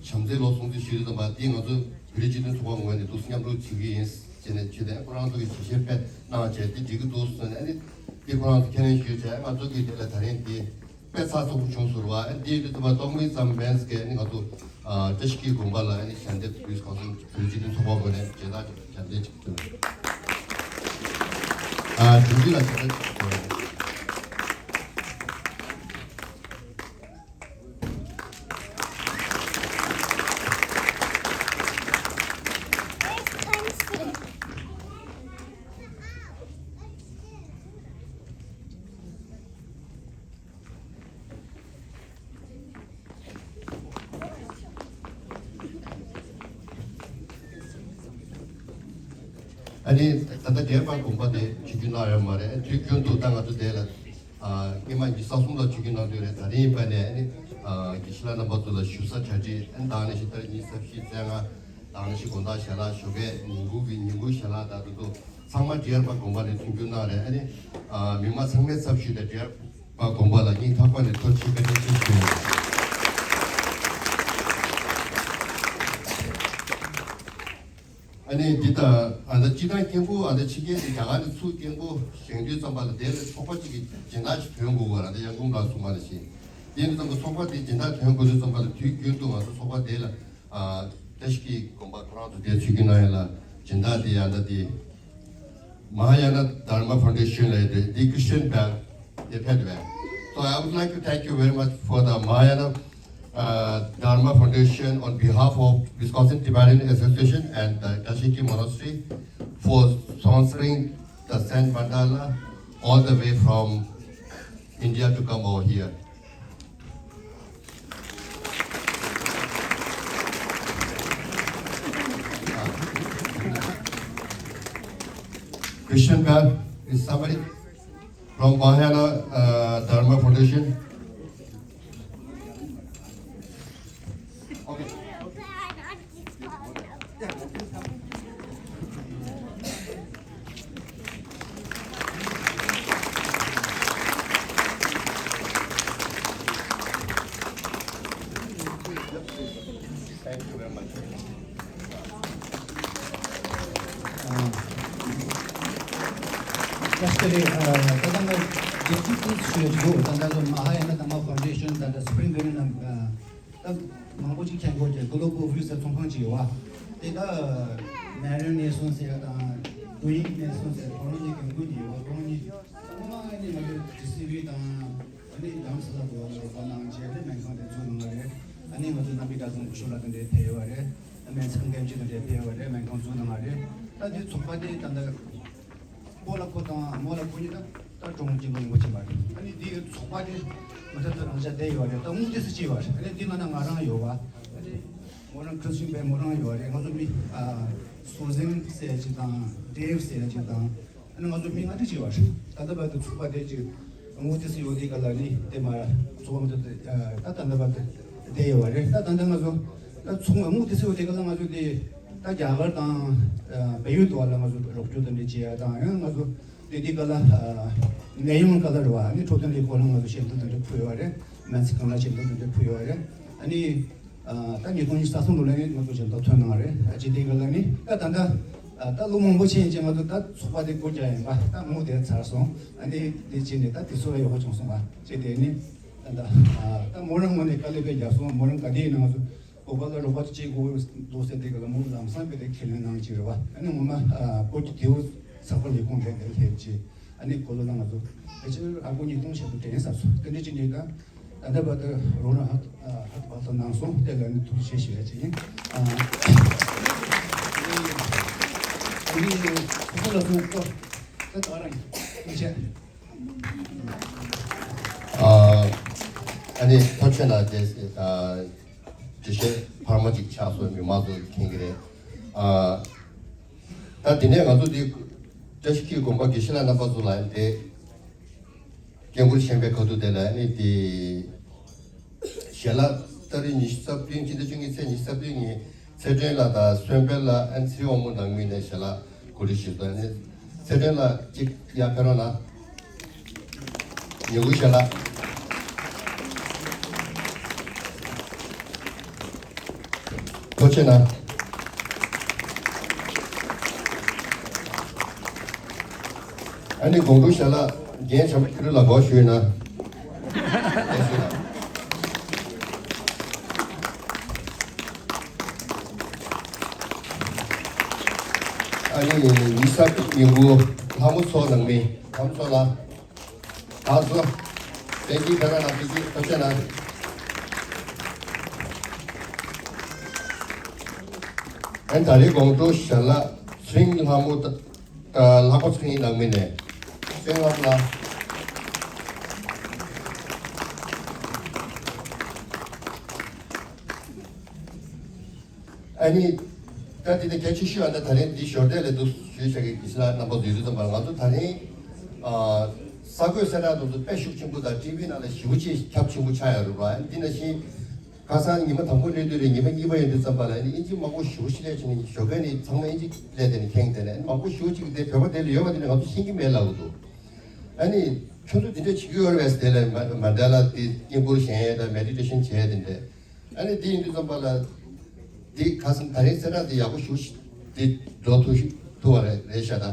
བྱམས་བརྩེའི་ལོ་སྲུང་བརྩི་ཞུ་ཡུལ་དམ་པ་འདི་ང་ཚོ་བོད་རིགས་སྤྱི་མཐུན་ཚོགས་པ་ངོས་ནས་འདུག་སེ་མཉམ་རུབ་བྱེད་ཀྱི་ཡིན་ཟེར་ནས་བྱས་ཏེ་ཁོ་རང་ཚོ་གི་ཞལ་བཞེས་དཔེ་གནང་བྱས་ཏེ་འགྲིག་གི་འདུག་ཟེར་ནས་ཨ་ནི་འདི་ཁོ་རང་ཚོ་ཁས་ལེན་ཞུས་བྱས་ང་ཚོ་གི་དེ་ལ་ད་རིང་འདི་དཔེ་ཚགས་ཚུད་པོ་བྱུང་ཟེར་བ། ཨ་ནི་འདི་ཡོད་དུས་ཙམ་པ་ཏོག་དབྱིབས་ཙམ་མིན་ཟེར་ནས་ང་ཚོ་བཀྲ་ཤིས་འཁྱིལ་དགོན་པ་ལ་ཨ་ནི་ཞལ་འདེབས་དུས་གང་སོང་བོད་རིགས་སྤྱི་མཐུན་ཚོགས་པ་ངོས་ནས་མཇལ་དར་ཞལ་འདེབས་ཅིག་ཕུལ། ཨ་དེ་འདི་ལ་ཞལ་འདེབས་ཅིག་ཕུལ། ཨ་ནི་ད་ལྟ་འབྲས་སྤུངས་དགོན་པ་དེ་ཆིབས་བསྒྱུར་གནང་ཡོད་མ་རེད། དུས་རྒྱུན་དུ་ད་ང་ཚོ་དེ་ལ། ཨ་སྔོན་མ་ཉི་ཤུ་རྩ་གསུམ་ལ་ཆིབས་བསྒྱུར་གནང་དུས་རེད། ད་རིང་ཡིན་པ་ནས་ཨ་ནི་ཨ་དགེ་བཤེས་ལགས་རྣམ་པ་ཚོ་ལ་ཞུ་ས་གྲ་སྒྲིག་ཨ་ནི་ད་ནི་ཞིག་ཏར་ཉི་ཤུ་རྩ་བཞི་བཙན་ལྔ་ད་ནི་ཞིག་དགོང་དག་ཞལ་ལག་ཞོགས་པའི་ཉིན་གུང་གི་ཉིན་གུང་ཞལ་ལག་དང་དེ་ཚོ་ཚང་མ་འབྲེལ་བ་དགོན་པ་ནས་མཐུན་འགྱུར་གནང་རེད། ཨ་ནི་ཨ་མི་མང་ཚང་མའི་ཚབ་ཞུས་ཏེ་འབྲེལ་བ་དགོན་པ་ལ་སྙིང་ཐག་པ་ནས་ཐུགས་རྗེ་ཆེ་བཀའ་དྲིན་ཆེ་ཞུ། ཨ་ནི་འདི་ལྟ་ཨ་ད་སྤྱི་བཏང་སྐད་འབོད་ཨ་ད་ཕྱི་རྒྱལ་དེ་རྒྱ་གར་ནས་ཚུར་སྐད་འབོད་བཞེངས་དུས་ཙམ་པ་ལ་དེ་ལ་ཚོགས་པ་གཅིག་གི་སྦྱིན་བདག་ཅིག་ཐོན་དགོས་པ་ར། ད་ཡང་ཀུན་ལགས་གསུངས་པ་ནང་བཞིན་དེ་ནི་ཙམ་པ་ཚོགས་པ་དེ་སྦྱིན་བདག་ཐོན་དགོས་དུས་ཙམ་པ་ལ་དུས་རྒྱུན་དུ་ང་ཚོ་ཚོགས་པ་དེ་ལ་ཨ་བཀྲ་ཤིས་ཀྱི་དགོན་པ་ཁོ་རང་ཚོ་དེ་ཚུད་ཀྱི་ན་ཡང་ལ་སྦྱིན་བདག་དེ་ཡང་ད་དེ། Mahayana Dharma Foundation ལ་ཡོད་པའི་Christian Bell དེ་ཕེབས་པས། So I would like to thank you very much for the Mahayana uh, Dharma Foundation on behalf of Wisconsin Tibetan Association and the Dashiki Monastery for sponsoring the Saint Mandala all the way from India to come over here. Christian Bell, is somebody from Mahayana uh, Dharma Foundation? Okay. Thank you very much. Actually, ད་ལྟ་ང་རྒྱལ་སྤྱི་ཏིས་ཞུ་ཡ་ཞུ་ད་ལྟ་ང་ཚོ་Mahayana Dhamma Foundation ད་ལྟ་Spring Valley ནང་ད་མང་པོ་ཅིག་མཁྱེན་གོ་གི་Global Views ཟེར་ཚོང་ཁང་ཅིག་ཡོད་བ། དེ་ད་Marion Nelson ཟེར་ཡ་དང་Dwayne Nelson ཟེར་ཁོ་རང་གཉིས་རྒན་རྒོན་གཉིས་ཡོད་བ། ཁོ་རང་གཉིས་ཚང་མ་ནི་ང་ཚོ་ཌི་སི་བི་དང་ཨ་ནི་རྡ་རམ་ས་ལ་དུ་བ་ལ་རོགས་པ་གནང་བྱས་ནས་སྨན་ཁང་དེ་བཙུགས་གནང་བ་རེད། ཨ་ནི་ང་ཚོ་རྣམ་པའི་གྲྭ་ཚང་སྐུ་ཞབས་ལགས་དེ་འདྲས་ཕེབས་ཡོད་བ་རེད། སྨན་ཚང་འགན་བཅོལ་དེ་འདྲས་ཕེབས་ཡོད་བ་རེད། སྨན་ཁང་བཙུགས་གནང་བ་རེད། ད་དེ་ཚོགས་པ་དེ་ད་ལྟ་སྤོ་ལགས་ཁོ་དང་རྨོ་ལགས་ཁོ་གཉིས་ད་ད་གྲོང་ཁྱེར་ལུང་པ་ཆེན་པ་རེད། ཨ་ནི་དེའི་ཚོགས་པ་དེ་མ་ཐབས་ཚོད་རང་ཤ་བསྡད་ཡོད་རེད། ད་དངུལ་དེ་སུ་ཅི་ཡོད་རེད། ཨ་ནི་དེ་ང་ན་ང་རང་ཡོད་བ། ཨ་ནི་མོ་རང་ཁྲུ་སིང་པའི་མོ་རང་ཡོད་རེད། ང་ཚོ་མི་ཨ་སུ་ཟིན་ཟེར་ཅིག་དང་ཌེབ་ཟེར་ཅིག་དང་ཨ་ནི་ང་ཚོ་མི་ལྔ་བཅུ་ཅིག་ཡོད་རེད། ད་ལྟ་བར་དུ་ཚོགས་པ་དེ་ཅིག་དངུལ་དེ་སུ་ཡོད་དེ་ག་ལ་ནི་དེ་མ་ཚོགས་པ་མ་ཐབས་ད་ད་ལྟ་བར་དུ་བསྡད་ཡོད་བ་རེད། ད་ད་ལྟ་ང་ཚོ་ད་ཚོགས་དངུལ་དེ་སུ་ཡོད་དེ་ག་ལ་ང་ཚོ་དེ། ད་རྒྱ་གར་དང་བལ་ཡུལ་དུ་བ་ལ་ང་ཚོ་རོགས་སྐྱོར་དེ་འདྲ་བྱེད་ཡ་དང་ཡང་ང་ཚོ་དེ་དུས་ག་ལ་ནད་ཡམས་ག་ལ་རེད་བ། ཨ་ནི་འཕྲོད་བསྟེན་གྱི་སྐོར་ལ་ང་ཚོ་ཞལ་འཛོམས་དེ་འདྲ་ཕུལ་ཡོད་རེད། སྨན་རྩིས་ཁང་ལ་ཞལ་འཛོམས་དེ་འདྲ་ཕུལ་ཡོད་རེད། ཨ་ནི་ད་ཉིས་སྟོང་ཉི་ཤུ་རྩ་གསུམ་ལོ་ལ་ནི་ང་ཚོ་ཞལ་འཛོམས་ཐོན་གནང་རེད། ཨ་ཅེ་དེ་ག་ལ་ནི་ད་ད་ད་ད་ལོ་མང་པོ་ཕྱིན་ཡིན་ཅེ་ང་ཚོ་ད་ཚོགས་པ་དེ་སྒོ་རྒྱག་ཡིན་པ་ད་ངོ་དེ་ཚར་སོང་། ཨ་ནི་དེ་ཕྱིན་ནས་ད་དེ་ཚོ་ལ་ཡག་པོ་བྱུང་སོང་བ་ཅེ་དེ་ནི་ད་ད་ད་མོ་རང་ངོས་ནས་དཀའ་ལས་དཔེ་རྒྱག་སོང་། མོ་རང་ག་དེ་ཡིན་ན་ང་ཚོ། བོད་པ་ལ་རོགས་པ་བྱེད་དགོས་འདུག་ཟེར་དེ་ག་ལ་མོ་ལམ་སང་དཔེ་དེ་ཁས་ལེན་གནང་གི་རེད་བ། ཨ་ནི་ངོ་མ་བོད་ཀྱི་དེའུ་ཚགས་པར་ལས་ཁུངས་ལས་དེ་སླེབས་རྗེས་ཨ་ནི་གོ་ལོ་ལ་ང་ཚོ་ཕལ་ཆེར་ཨ་ཁུ་ཉིས་སྟོང་ཞེ་དྲུག་དྲན་ས་སོ་དེ་འདྲ་ཅིག་ནས་ད་ད་ལྟ་བར་དུ་རོགས་རམ་ཧ་ཧ་ཧ་ཧ་གནང་སོང་། དེ་ལ་ནི་ཐུགས་རྗེ་ཆེ་ཞུ་ཡ་ཅིག་ཡིན། ཨ་ནི་ཁོ་ལ་སོང་ཏོ་ད་ད་རང་ཡིན་ཐུགས་རྗེ་ཆེ། ཨ་ནི་ཐུགས་རྗེ་ཆེ་ན་དེ་ཨ། དེ་བཞིན་འཕར་མ་གཅིག་ཆགས་སོང་། མི་མང་ཚོ་མཁྱེན་གྱི་རེད། ཨ། ད་དེ་ནས་ང་ཚོ་འདི་བཀྲ་ཤིས་འཁྱིལ་དགོན་པ་དགེ་བཤེས་ལགས་རྣམ་པ་ཚོ་ལ་དེ་སྐད་འབོད་ཞུས་པའི་ཁ་ཐུག་དེ་ལ་ནི་དེ་ཞལ་ལག་ཏ་རིག་ཉི་ཤུ་རྩ་བདུན་སྤྱི་ཟླ་བཅུ་གཉིས་ཚེས་ཉི་ཤུ་རྩ་བདུན་ཉིན་ཚེ་བརྟན་ལགས་དང་གསོན་དཔལ་ལགས་ཨན་ཚེ་རིང་དབང་མོ་ནང་མི་ནས་ཞལ་ལག་གོ་སྒྲིག་ཞུས་སོང་། ཨ་ནི་ཚེ་བརྟན་ལགས་གཅིག་ཡར་ཕེབས་རོགས་གནང་། ཉིན་གུང་ཞལ་ལག་ཐུགས་རྗེ་གནང་། ཨ་ནི་དགོང་དྲོ་ཞལ་ལག་རྒན་བྱམས་པ་ཁྱོད་རང་ལ་འགོ་ཞུས་ན། ཨ་ནི་ཉི་ཤུ་རྩ་དྲུག་ཉིན་གུང་ལྷ་མོ་མཚོ་ནང་མི་ལྷ་མོ་མཚོ་ལགས། ད་ཚོ། བསྟན་འཛིན་ཕེབས་རོགས་གནང་། བསྟན་འཛིན་ཐུགས་རྗེ་གནང་། ཨན་ད་རེས་དགོང་དྲོ་ཞལ་ལག་ཚེ་རིང་ལྷ་མོ་ད་ལྷག་པ་ཚེ་རིང་ནང་མི་ནས་ཚེ་རིང་ལྷ་མོ་ལགས། ཨ་ནི། ད་དེ་ནས་གལ་ཆེ་ཤོས་ཨ་ནི་ད་རིང་འདི་ཞོར་འདས་ལས་འདུག་ཞུས་བྱ་གི་དགེ་བཤེས་ལགས་རྣམ་པ་འདུས་དུས་ཙམ་པར་ང་ཚོ་ད་རིང་ཨ་ གསར་འགོད་གསལ་བསྒྲགས་དེ་ཚོ་དཔེ་ཤུགས་ཆེན་པོ་དང་ཊི་ཝི་ནང་ལ་ཞེ་པོ་ཅིག་ཁྱབ་ཆེན་པོ་ཆགས་ཡོད་རེད་པ། འདི་ནང་བཞིན་ཁ་སང་ཉི་མ་དང་པོ་སླེབས་དུས་རེད། ཉི་མ་གཉིས་པ་ཡིན་དུས་ཙམ་པ་ལ་ཨ་ནི་ཨིན་ཇི་མང་པོ་ཞེ་པོ་ཅིག་སླེབས་བྱས་ནས་ཞོགས་ཀས་ནི་ཚང་མ་ཨིན་ཇི་སླེབས་དེ་ནས་ཁེངས་དེ་ནས་ཨ་ནི་མང་པོ་ཞེ་པོ་ཅིག་དེ་བོད་པ་དེ་ལ་ཡོད་པ་དེ་ནས་ང་ཚོ་ཤེས་ཀྱི་མེད་ལབ་ཀྱི་འདུག་ཨ་ནི་ཁྱོད་ཚོ་དེ་འདྲ་བྱེད་ཀྱི་ཡོད་རེད་པས་དེ་ལ་མ་མན་ཌེ་ལ་དེ་སྙིང་པོར་བཞེངས་ཡས་དང་མེ་ཌི་ཊེ་ཤན་བྱས་དེ་འདྲ། ཨ་ནི་དེ་ཡིན་དུས་ཙམ་པ་ལ་དེ་ཁ་སང་ད་རིང་གསལ་བསྒྲགས་དེ་ཡག་པོ་ཞེ་པོ་ཅིག་དེ་འགྲོ་ཐུབ་ཐུབ་པ་རེད་རེད་ཤག་ད་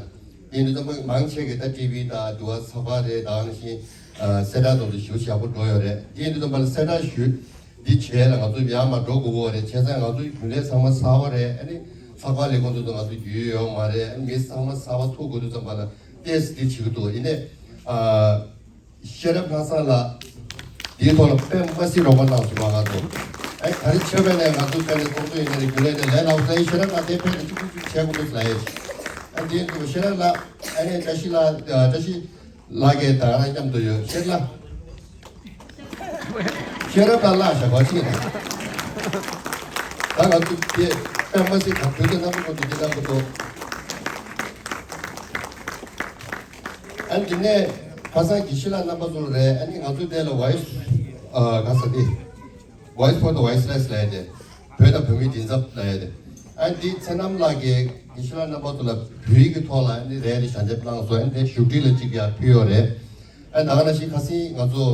དེ་ཡིན་དུས་ཙམ་པ་མང་ཆེ་གི་ད་ཊི་ཝི་དང་དུ་བ་ཚགས་པར་རེད། ད་ནང་བཞིན་གསལ་བསྒྲགས་དེ་ཚོ་ཞེ་པོ་ཅིག་ཡག་པོ་འགྲོ་ཡོད་རེད། དེ་ཡིན་དུས་ཙམ་པ་ལ་གསལ་བསྒྲགས་ཞུས། འདི་བྱས་ལ་ང་ཚོ་ཡར་མར་འགྲོ་དགོས་པ་རེད། བྱས་ཙང་ང་ཚོའི་རྒྱུན་ལས་ཚང་མ་གསར་པ་རེད། ཨ་ནི་ཚགས་པར་ལས་ཁུངས་དེ་ཚོ་ང་ཚོ་རྒྱུས་ཡོད་མ་རེད། ཨ་ནི་མི་ཚང་མ་གསར་པ་ཐུག་དགོས་དུས་ཙམ་པ་ལ་ཏོག་ཙམ་འདི་བྱེད་ཀྱི་འདུག་ཡིན་ནའི་ཨ། ཤེས་རབ་ལྷ་བཟང་ལགས་འདིའི་ཐོག་ལ་དཔེ་མ་སྲིད་རོགས་པ་གནང་སོང་བ་ང་ཚོ། ཨ་ནི་ད་རེས་ཆེ་བས་ནས་ང་ཚོ་དཔེ་ནས་གཏོང་ཚོད་ཡིན་ནའི་རྒྱུན་ལས་ནས་ལས་སླ་པོ་ས་ཡིན། ཤེས་རབ་ལགས་དེ་ཕེབས་ནས་གཅིག་གཅིག་གཅིག་བྱེད་དགོས་འདུག་ལབ་ཡས། ཨ་ནི་འདིའི་ཐོག་ཤེས་རབ་ལགས་ཨ་ནི་བཀྲ་ཤིས་ལགས་བཀྲ་ཤིས་ལགས་ཀྱིས་ད་ག་རང་མཉམ་དུ་ཡོད། ཤེས་རབ་ལགས། ཤེས་རབ་ལགས་ལགས་ཞག་པ་ཅིག་ད་ང་ཚོ་དེ་དཔེ་མ་སྲིད་ད་བོད་དུ་རྣམ་པ་ཀུན་ཏུ་དེ་ལྟ་བུ་འདུག་ཨ་ནི་དེ་ནས་ཁ་སང་དགེ་བཤེས་ལགས་རྣམ་པ་ཚོ་རེད། ཨ་ནི་ང་ཚོ་དེ་ལ་ཝོ་ཡི་སི་ཨ་ག་ས་དེ་Voice for the Voiceless ལབ་ཡ་དེ། བོད་དང་བོད་མིའི་མགྲིན་ཚབ་ལབ་ཡ་དེ། ཨ་ནི་དེ་ཚེ་རྣམ་ལགས་ཀྱིས་དགེ་བཤེས་ལགས་རྣམ་པ་ཚོ་ལ་བོད་ཡིག་གི་ཐོག་ལ་ཨ་ནི་རེད་དེ་ཞལ་འདེབས་གནང་སོང་། ཨ་ནི་དེ་བཞུགས་ཁྲི་ལ་གཅིག་ཡར་ཕུལ་ཡོད་རེད། ཨ་ནི་ད་ག་ནང་བཞིན་ཁ་སང་ང་ཚོ་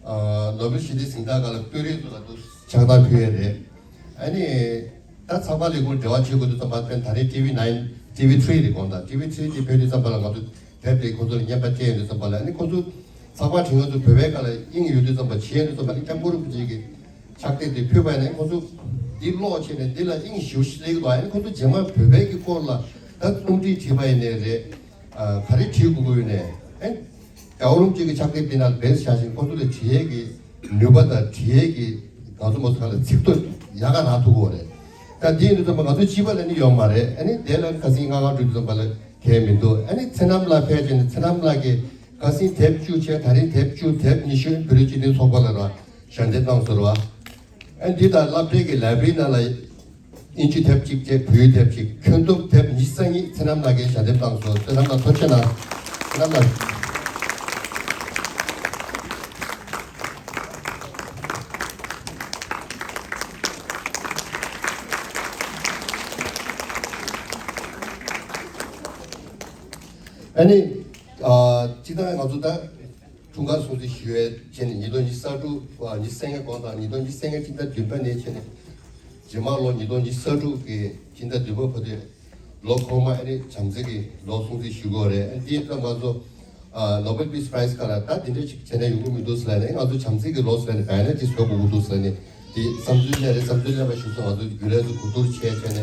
ཨ་ནོ་བེལ་ཞི་བདེའི་གཟེངས་རྟགས་སྒང་ལ་དཔོན་རིགས་ཚོ་ལ་དུ་ཕྱག་རྟགས་ཕུལ་ཡོད་རེད། ཨ་ནི་ད་ཚགས་པར་ལས་ཁུངས་འབྲེལ་བ་བྱེད་དགོས་དུས་ཙམ་པ་དཔེར་ན་ད་རེས་ཊི་ཝི་ནའིན། ཊི་ཝི་ཐི་རི་རེད་དགོངས་དག་ཊི་ཝི་ཐི་རི་དེ་ཕེབས་དུས་ཙམ་པ་ལ་ང་ཚོ་དེབ་དེ་ཁོ་ཚོ་ལ་རྔན་པ་སྤྲད་ཡོང་དུས་ཙམ་པ་ལ་ཨ་ནི་ཁོ་ཚོ་ཚགས་པར་བྲིས། ང་ཚོ་བོད་པའི་སྒང་ལ་དབྱིངས་ཡོད་དུས་ཙམ་པ་བྱེད་ཡོང་དུས་ཙམ་པ་ཨ་ནི་སྐྱབས་མགོན་རིན་པོ་ཆེ་གི་ཕྱག་དེབ་དེ་ཕུལ་བ་ཡིན་ན་ཁོ་ཚོ་འདི་ཀློག་བྱས་ནས་འདི་ལ་དབྱིངས་ཞེ་པོ་ཅིག་སླེབས་ཀྱི་འདུག་ཨ་ནི་ཁོ་ཚོ་རྗེས་མ་བོད་པའི་གི་སྐོར་ལ་ད་རྩོམ་བྲིས་བྲིས་པ་ཡིན་ནའི་རེད། ཨ་ག་རེ་བྲིས་དགོས་ཀྱི་ཡོད་ནའི་ཨ་ནི་རྒྱལ་བ་རིན་པོ་ཆེ་གི་ཕྱག་དེབ་འདི་ནང་ལ་སྦས་བཞག་བཞིན་ཁོ་ཚོ་ལ་བྲིས་ཡས་ཀྱི་ནུས་པ་དང་བྲིས་ཡས་ཀྱི་ང་ཚོ་མ་ཚོ་ག་ལ་ཚིག་ཐོ་ཡག་ག་རག་ཐུབ་ཀྱི་ཡོད་རེད། ད་འདི་ཡིན་དུས་ཙམ་པ་ང་ཚོ་སྤྱི་པ་ལ་ནི་ཡོད་མ་རེད། ཨ་ནི་དེ་ལ་ཁ་སང་ང་ང་འགྲོ་དུས་ཙམ་པ་ལ་གལ་མི་འདུག་ཨ་ནི་ཚེ་རྣམ་ལགས་ཕེབས་བྱས་ནས་ཚེ་རྣམ་ལགས་ཀྱིས་ཁ་སང་དེབ་བཅུ་བྱས། ད་རིང་དེབ་བཅུ། དེབ་ཉི་ཤུ་བོད་རིགས་སྤྱི་མཐུན་ཚོགས་པ་ལ་ར་ཞལ་འདེབས་གནང་སོང་ར། ཨ་ནི་འདི་དང་སློབ་གྲྭའི་གི་ལའི་བྷ་རི་ནང་ལ་དབྱིན་ཇི་དེབ་གཅིག་བྱས། བོད་ཡིག་དེབ་གཅིག་ཁྱོན་བསྡོམས་དེབ་ཉི་ཤུ་རྩ་གཉིས་ཚེ་རྣམ་ལགས་ཀྱིས་ཞལ་འདེབས་གནང་སོང་། ཚེ་རྣམ་ལགས་ཐུགས་རྗེ་གནང་། ཚེ་རྣམ་ལགས། ཨ་ནི་ཨ་སྤྱིར་བཏང་ང་ཚོ་ད་འཁྲུངས་སྐར་སྲུང་བརྩི་ཞུ་ཡས་བྱས་ནས་ཉིས་སྟོང་ཉི་ཤུ་རྩ་དྲུག་ཨ་ཉི་ཤུ་རྩ་ལྔ་དགོངས་དག་ཉིས་སྟོང་ཉི་ཤུ་རྩ་ལྔ་སྤྱི་ཟླ་བདུན་པ་ནས་བྱས་ནས་རྗེས་མ་ལོ་ཉིས་སྟོང་ཉི་ཤུ་རྩ་དྲུག་གི་སྤྱི་ཟླ་བདུན་པ་བར་དུ་ལོ་འཁོར་མ་ཨ་ནི་བྱམས་བརྩེ་གི་ལོ་སྲུང་བརྩི་ཞུ་དགོས་རེད། ཨ་ནི་དེའི་སྐབས་ང་ཚོ་ཨ་Nobel Peace Prize སྒང་ལ་ད་འདི་འདྲ་ཞིག་བྱས་ན་ཡོང་གི་མི་འདུག་ཟེར་ནས་ང་ཚོ་བྱམས་བརྩེ་གི་ལོ་ཟེར་ནས་བེ་ནར་ཅིག་བཟོ་དགོས་ཀྱི་འདུག་ཟེར་ནས་དེ་བསམ་ཚུལ་སླེབས་རེད། བསམ་ཚུལ་སླེབས་པ་ཞིག་སོང་ང་ཚོ་རྒྱུན་ལས་ཚོ་གོ་བསྡུར་བྱས་བྱས་ནས་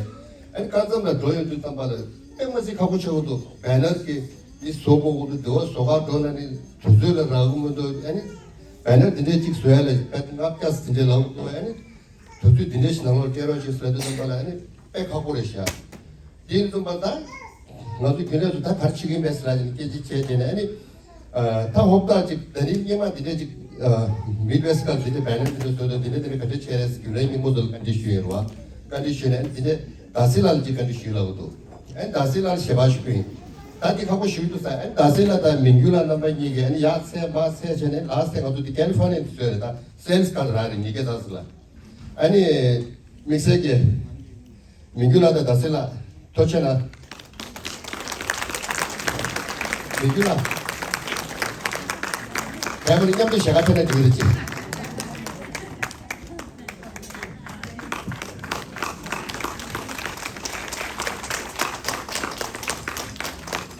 ཨ་ནི་སྐབས་མཚམས་ལ་འགྲོ་ཡོང་དུས་ཙམ་པ་ལ་དཔེ་མ་སྲིད་ཁག་པོ་ཆགས་ཀྱི་འདུག་བེ་ནར་གི་འདི་བཟོ་དགོས་ཀྱི་འདུག་འདི་བ་བཟོ་གར་འགྲོ་ན་ནི་དུས་ཚོད་ལ་རག་གི་མི་འདུག་ཨ་ནི་བེ་ནར་འདི་འདྲས་ཅིག་བཟོ་ཡ་ལ་དཔེ་ལྔ་བརྒྱ་ཙམ་འདྲས་ལབ་ཀྱི་འདུག་ཨ་ནི། དུས་ཚོད་འདི་འདྲ་ཞིག་ནང་ལོགས་སྤྲད་རོགས་ཞེས་ཟེར་དུས་ཙམ་པ་ལ་ཨ་ནི་དཔེ་ཁག་པོ་རེད་ཤག་དེ་ཡིན་དུས་ཙམ་པ་ད་ང་ཚོ་རྒྱུན་ལས་ཚོ་ད་ག་རེ་བྱེད་ཀྱི་ཡིན་པས་ཟེར་ལབ་ནས་སྐད་ཆ་བྱས་བྱས་ནས་ཨ་ནི་ཨ་ད་ཧོབ་ཏ་ཅིག་ད་རིང་སྔོན་མ་འདི་འདྲ་ཅིག་ཨ་མིད་ཝེ་སི་ཊི་སྒང་འདི་འདྲ་བེ་ནར་འདི་འདྲ་བཟོས་དང་འདི་འདྲ་འདི་འདྲ་ག་འདྲ་བྱས་རེད་ཟེར་རྒྱུན་ལས་རྙིང་པ་ཚོ་ལ་བཀའ་འདྲི་ཞུས་ཡོད་རེད་བ། བཀའ་འདྲི་ཞུས་ནས་ཨ་ནི་འདི་འདྲ་དཱ་སི་ལགས་ལ་ཅིག་བཀའ་འདྲི་ཞུས་ལབ་ཀྱི་འདུག་ཨ་ནི་དཱ་སི་ལགས་ལ་ཞལ་པར་ཞུ་གི་ཡིན། ད་འདི་ཁག་པོ་ཞུ་གི་འདུག་ཟེར། ཨ་ནི་དཱ་སི་ལགས་དང་མིན་རྒྱུ་ལགས་རྣམ་པ་གཉིས་ཀྱིས་ཨ་ནི་ཡར་འཚོལ་མར་འཚོལ་བྱས་ནས་ལ་སི་ཊི་ང་ཚོ་འདི་ཀ་ལི་ཧྥོར་ནི་ཡ་འདི་བཟོས་རེད། ད་སེལ་སི་སྒང་ལ་རག་རེད། ཉིས་བརྒྱ་རྩ་གསུམ་ལ། ཨ་ནི་དམིགས་བསལ་གྱི་མི་འགྱུར་ལགས་དང་ཟླ་སྲས་ལགས་ཐུགས་རྗེ་གནང་། མི་འགྱུར་ལགས། རྒྱལ་པོ་ནི་མཉམ་དུ་ཞལ་ཁ་ཕེབས་ན་འགྲིག་གི་རེད་ཅེས།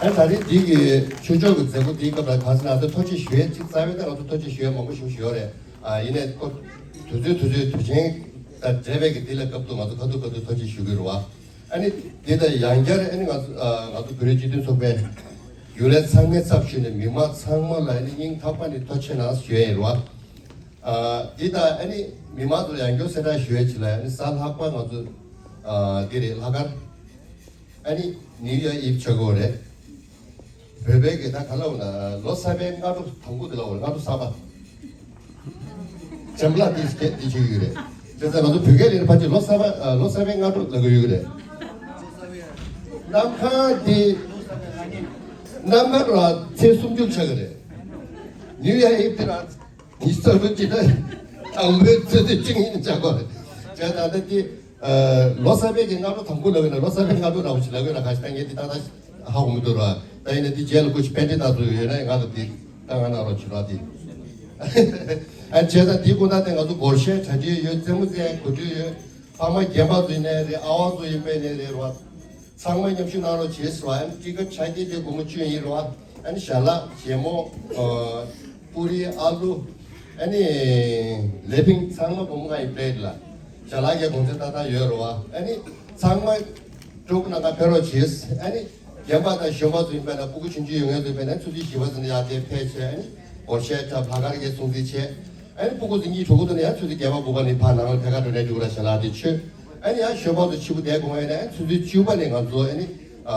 ཨ་ད་རེས་འདི་གི་ཆོས་ཕྱོགས་ཀྱི་མཛད་སྒོ་འདིའི་སྐབས་ལ་གང་ཟེར་ན་ད་ཐུགས་རྗེ་ཞུ་ཡས་གཅིག་རྩ་བའི་ད་ང་ཚོ་ཐུགས་རྗེ་ཞུ་ཡས་མང་པོ་ཞིག་ཞུ་ཡོད་རེད། ཨ་ཡིན་ནའི་ཁོ་དུས་ཚོད་དུས་ཚོད་དུས་ཆེན་དང་འབྲེལ་བའི་གི་འདི་ལ་སྐབས་དུ་ང་ཚོ་ཁ་ཐུག་ཁ་ཐུག་ཐུགས་རྗེ་ཞུ་གི་རེད་བ། ཨ་ནི་འདི་དང་ཡང་བསྐྱར་ཨ་ནི་ང་ཚོ་ཨ་ང་ཚོ་བོད་རིགས་སྤྱི་མཐུན་ཚོགས་པའི་རྒྱུན་ལས་ཚང་མའི་ཚབ་ཞུས་ནས་མི་མང་ཚང་མ་ལ་ཨ་ནི་སྙིང་ཐག་པ་ནས་ཐུགས་རྗེ་གནང་ཞུ་ཡས་ཡིན་རེད་བ། ཨ་འདི་དང་ཨ་ནི་མི་མང་ཚོ་ལ་ཡང་བསྐྱར་གསལ་བསྒྲགས་ཞུ་ཡས་ཅིག་ལ་ཨ་ནི་གཟའ་ལྷག་པ་ང་ཚོ་ཨ་འདི་རེད་ལྷག་དཀར་ཨ་ནི་ནིའུ་ཡར་ཨིབ་ཆགས་ཀྱི་ཡོད་རེད། བོད་པའི་གི་ད་ག་ལབ་ན་ལོ་གསར་པའི་སྔ་དྲོ་དང་པོ་དེ་ལབ་པ་རེད། སྔ་དྲོ་གསར་པ། འཇམ་ལགས་དེ་སྐད་དེ་བྱེད་ཀྱི་རེད། བྱས་ཙང་ང་ཚོ་བོད་སྐད་ལ་ཕལ་ཆེར་ལོ་གསར་པ་ཨ་ལོ་གསར་པའི་སྔ་དྲོ་ལབ་ཀྱི་ཡོད་ཀྱི་རེད། གནམ་གང་དེ་གནམ་གང་ལ་ཚེས་སུམ་ཅུ་ཆགས་ཀྱི་རེད། ནིའུ་ཡར་ཨིབ་དེ་རང་ཉི་ཤུ་རྩ་དྲུག་ཅིག་ན་དང་པོའི་ཚོད་ལྟ་བཅུ་གཉིས་ནས་བྱ་དགོས་རེད། བྱས་ཙང་ད་དེ་ལོ་གསར་པའི་གི་སྔ་དྲོ་དང་པོ་ལབ་ཡོད་ན་ལོ་གསར་པའི་སྔ་དྲོ་འདྲ་བོ་ཞིག་ལབ་ཡོད་ན་ཁ་ཤས་ད་ངས་དེ་ཏག་ཏག་ཧ་གོ་མི་འདུག་ར། ད་ཡིན་ན་དེ་རྗེས་ལ་སྐུ་ཞབས་པན་ཏི་ཏ་ཚོ་ཡོད་ན་ང་ལ་དེ་ད་ང་ན་རོགས་བྱེད་རོགས་དེ། ཨ་བྱས་ཙང་དེའི་སྐུ་ན་དེ་ང་ཚོ་སྒོར་གཞས་གྲ་སྒྲིག་ཡོད། རྩེད་མོ་རྩེ་གོ་སྒྲིག་ཡོད། ཕ་མ་རྒན་པ་ཚོ་ཡིན་ནའི་རེད། ཨ་བ་ཚོ་ཡིན་པའི་ནའི་རེད་རོ། ཚང་མ་མཉམ་ཞུགས་གནང་རོགས་བྱེད་ཟེར་བ། ཨ་ནི་ཊི་ཀེ་ཊི་ཆ་རྐྱེན་དེ་སྒོར་མོ་བཅུ་ཡིན་རོ། ཨ་ནི་ཞལ་ལག་བཞེས་མོ། ཨ་པུ་རི་ཨ་ལུ། ཨ་ནི་ལེ་ཕིང་ཚང་མ་སྒོར་མོ་ལྔ་ཡི་པི་ལེ་ཊི་ལ། ཞལ་ལག་གི་གོང་ཚད་ཏག་ཏག་ཡོད་རོ། ཨ་ནི་ཚང་མ་ཊོག་ནང་ཁ་ཕེབས་རོགས་བྱེད། ཨ་ནི་རྒན་པ་དང་གཞོན་པ་ཚོ་ཡིན་པས་ན་སྤུ་གུ་ཆུང་ཆུང་ཡོད་མཁན་ཚོ་ཡིན་པས་ན་ཆུ་ཚོད་བཞི་པ་ཙམ་ནས་ཡར་དེ་ཕེབས་བྱས། ཨ་ནི་སྒོར་གཞས་འཁྲབ། ལྷག་དཀར་གྱི་སྲུང་བརྩི་བྱས། ཨ་ནི་སྤུ་གུ་ཚོ་གཉིད་གྲོལ་གི་འདུག་ན་ཡང་ཆུ་ཚོད་བརྒྱད་པ་དགུ་པ་ནས་ཕར་ནང་ལ་ཐད་ཀར་འགྲོ་གྲོན་འགྲོ་ཞལ་ལག་དེ་མཆོད། ཨ་ནི་ཡང་གཞོན་པ་ཚོ་ཕྱི་པོ་བསྡད་དགོས་ཡོད་ན་ཡང་ཆུ་ཚོད་བཅུ་པ་ནས་ང་ཚོ་ཨ་ནི་ཨ་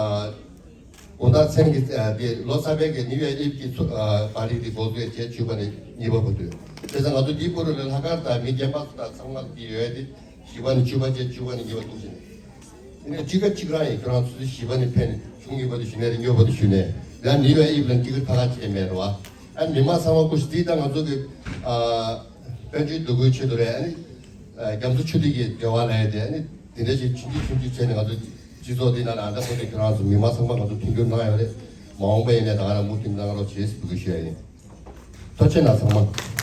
དགོང་དག་མཚན་གྱི་ཨ་དེ་ལོ་གསར་པའི་གི་ནིའུ་ཡར་ཨིབ་ཀྱི་ཚོ་ཨ་པར་ཊི་དེ་འགོ་འཛུགས་བྱས། བཅུ་པ་ནས་གཉིས་པ་བར་དུ། བྱས་ཙང་ང་ཚོ་འདིའི་སྐོར་ལ་ལྷག་དཀར་དང་མི་རྒན་པ་ཚོ་དང་ཚང་མ་འདི་ཡོད་དེ། བཞི་པ་ནས་བཅུ་པ་བཅས། བཅུ་པ་ནས་གཉིས་པ་བར་དུ་བྱས། དེ་ནས་ཊི་ཀེ་ཊི་གཅིག་རང་ཡིན། ཁྱོད་རང་ཚོ་བཞི་པ་ནས་ཕེབས་ནས་ཆུང་ངུའི་བར་དུ་ཞུ་ནས་རིང་མོའི་བར་དུ་ཞུ་ནས་ཡང་ནིའུ་ཡར་ཨིབ་ལ་ཊི་ཀེ་ཊི་ཕ་ག་བྱས་མེད་རེད་བ། ཨ་ནི་མི་མང་ཚང་མ་སྐུ་ཞབས་དེ་ད་ང་ཚོ་གི་ཨ་དཔལ་འབྱོར་འདུ་འགོད་ཆེད་དུ་རེད། ཨ་ནི་ཨ་རྒྱ་མཚོ་ཆུ་ཐིགས་ཀྱི་འབྲེལ་བ་ལབ་ཡ་དེ། ཨ་ནི་དེ་འདྲ་ཞིག་ཆུང་ཆུང་ཆུང་ཆུང་བྱས་ནས་ང་ཚོ་སྤྱི་ཚོགས་འདི་ནང་ལ་ཨ་ད་ཁོ་ཚོ་ཁྱོད་རང་ཚོ་མི་མང་ཚང་མ་ང་ཚོ་མཐུན་འགྱུར་གནང་ཡོད་རེད། མ་འོངས་པ་ཡིན་ནའི་ད་ག་རང་མུ་མཐུད་གནང་རོགས་བྱེད་ཟེར་འབོད་སྐུལ་ཞུ་ཡ་ཡིན། ཐུགས་རྗེ་གནང་ཚང་མ།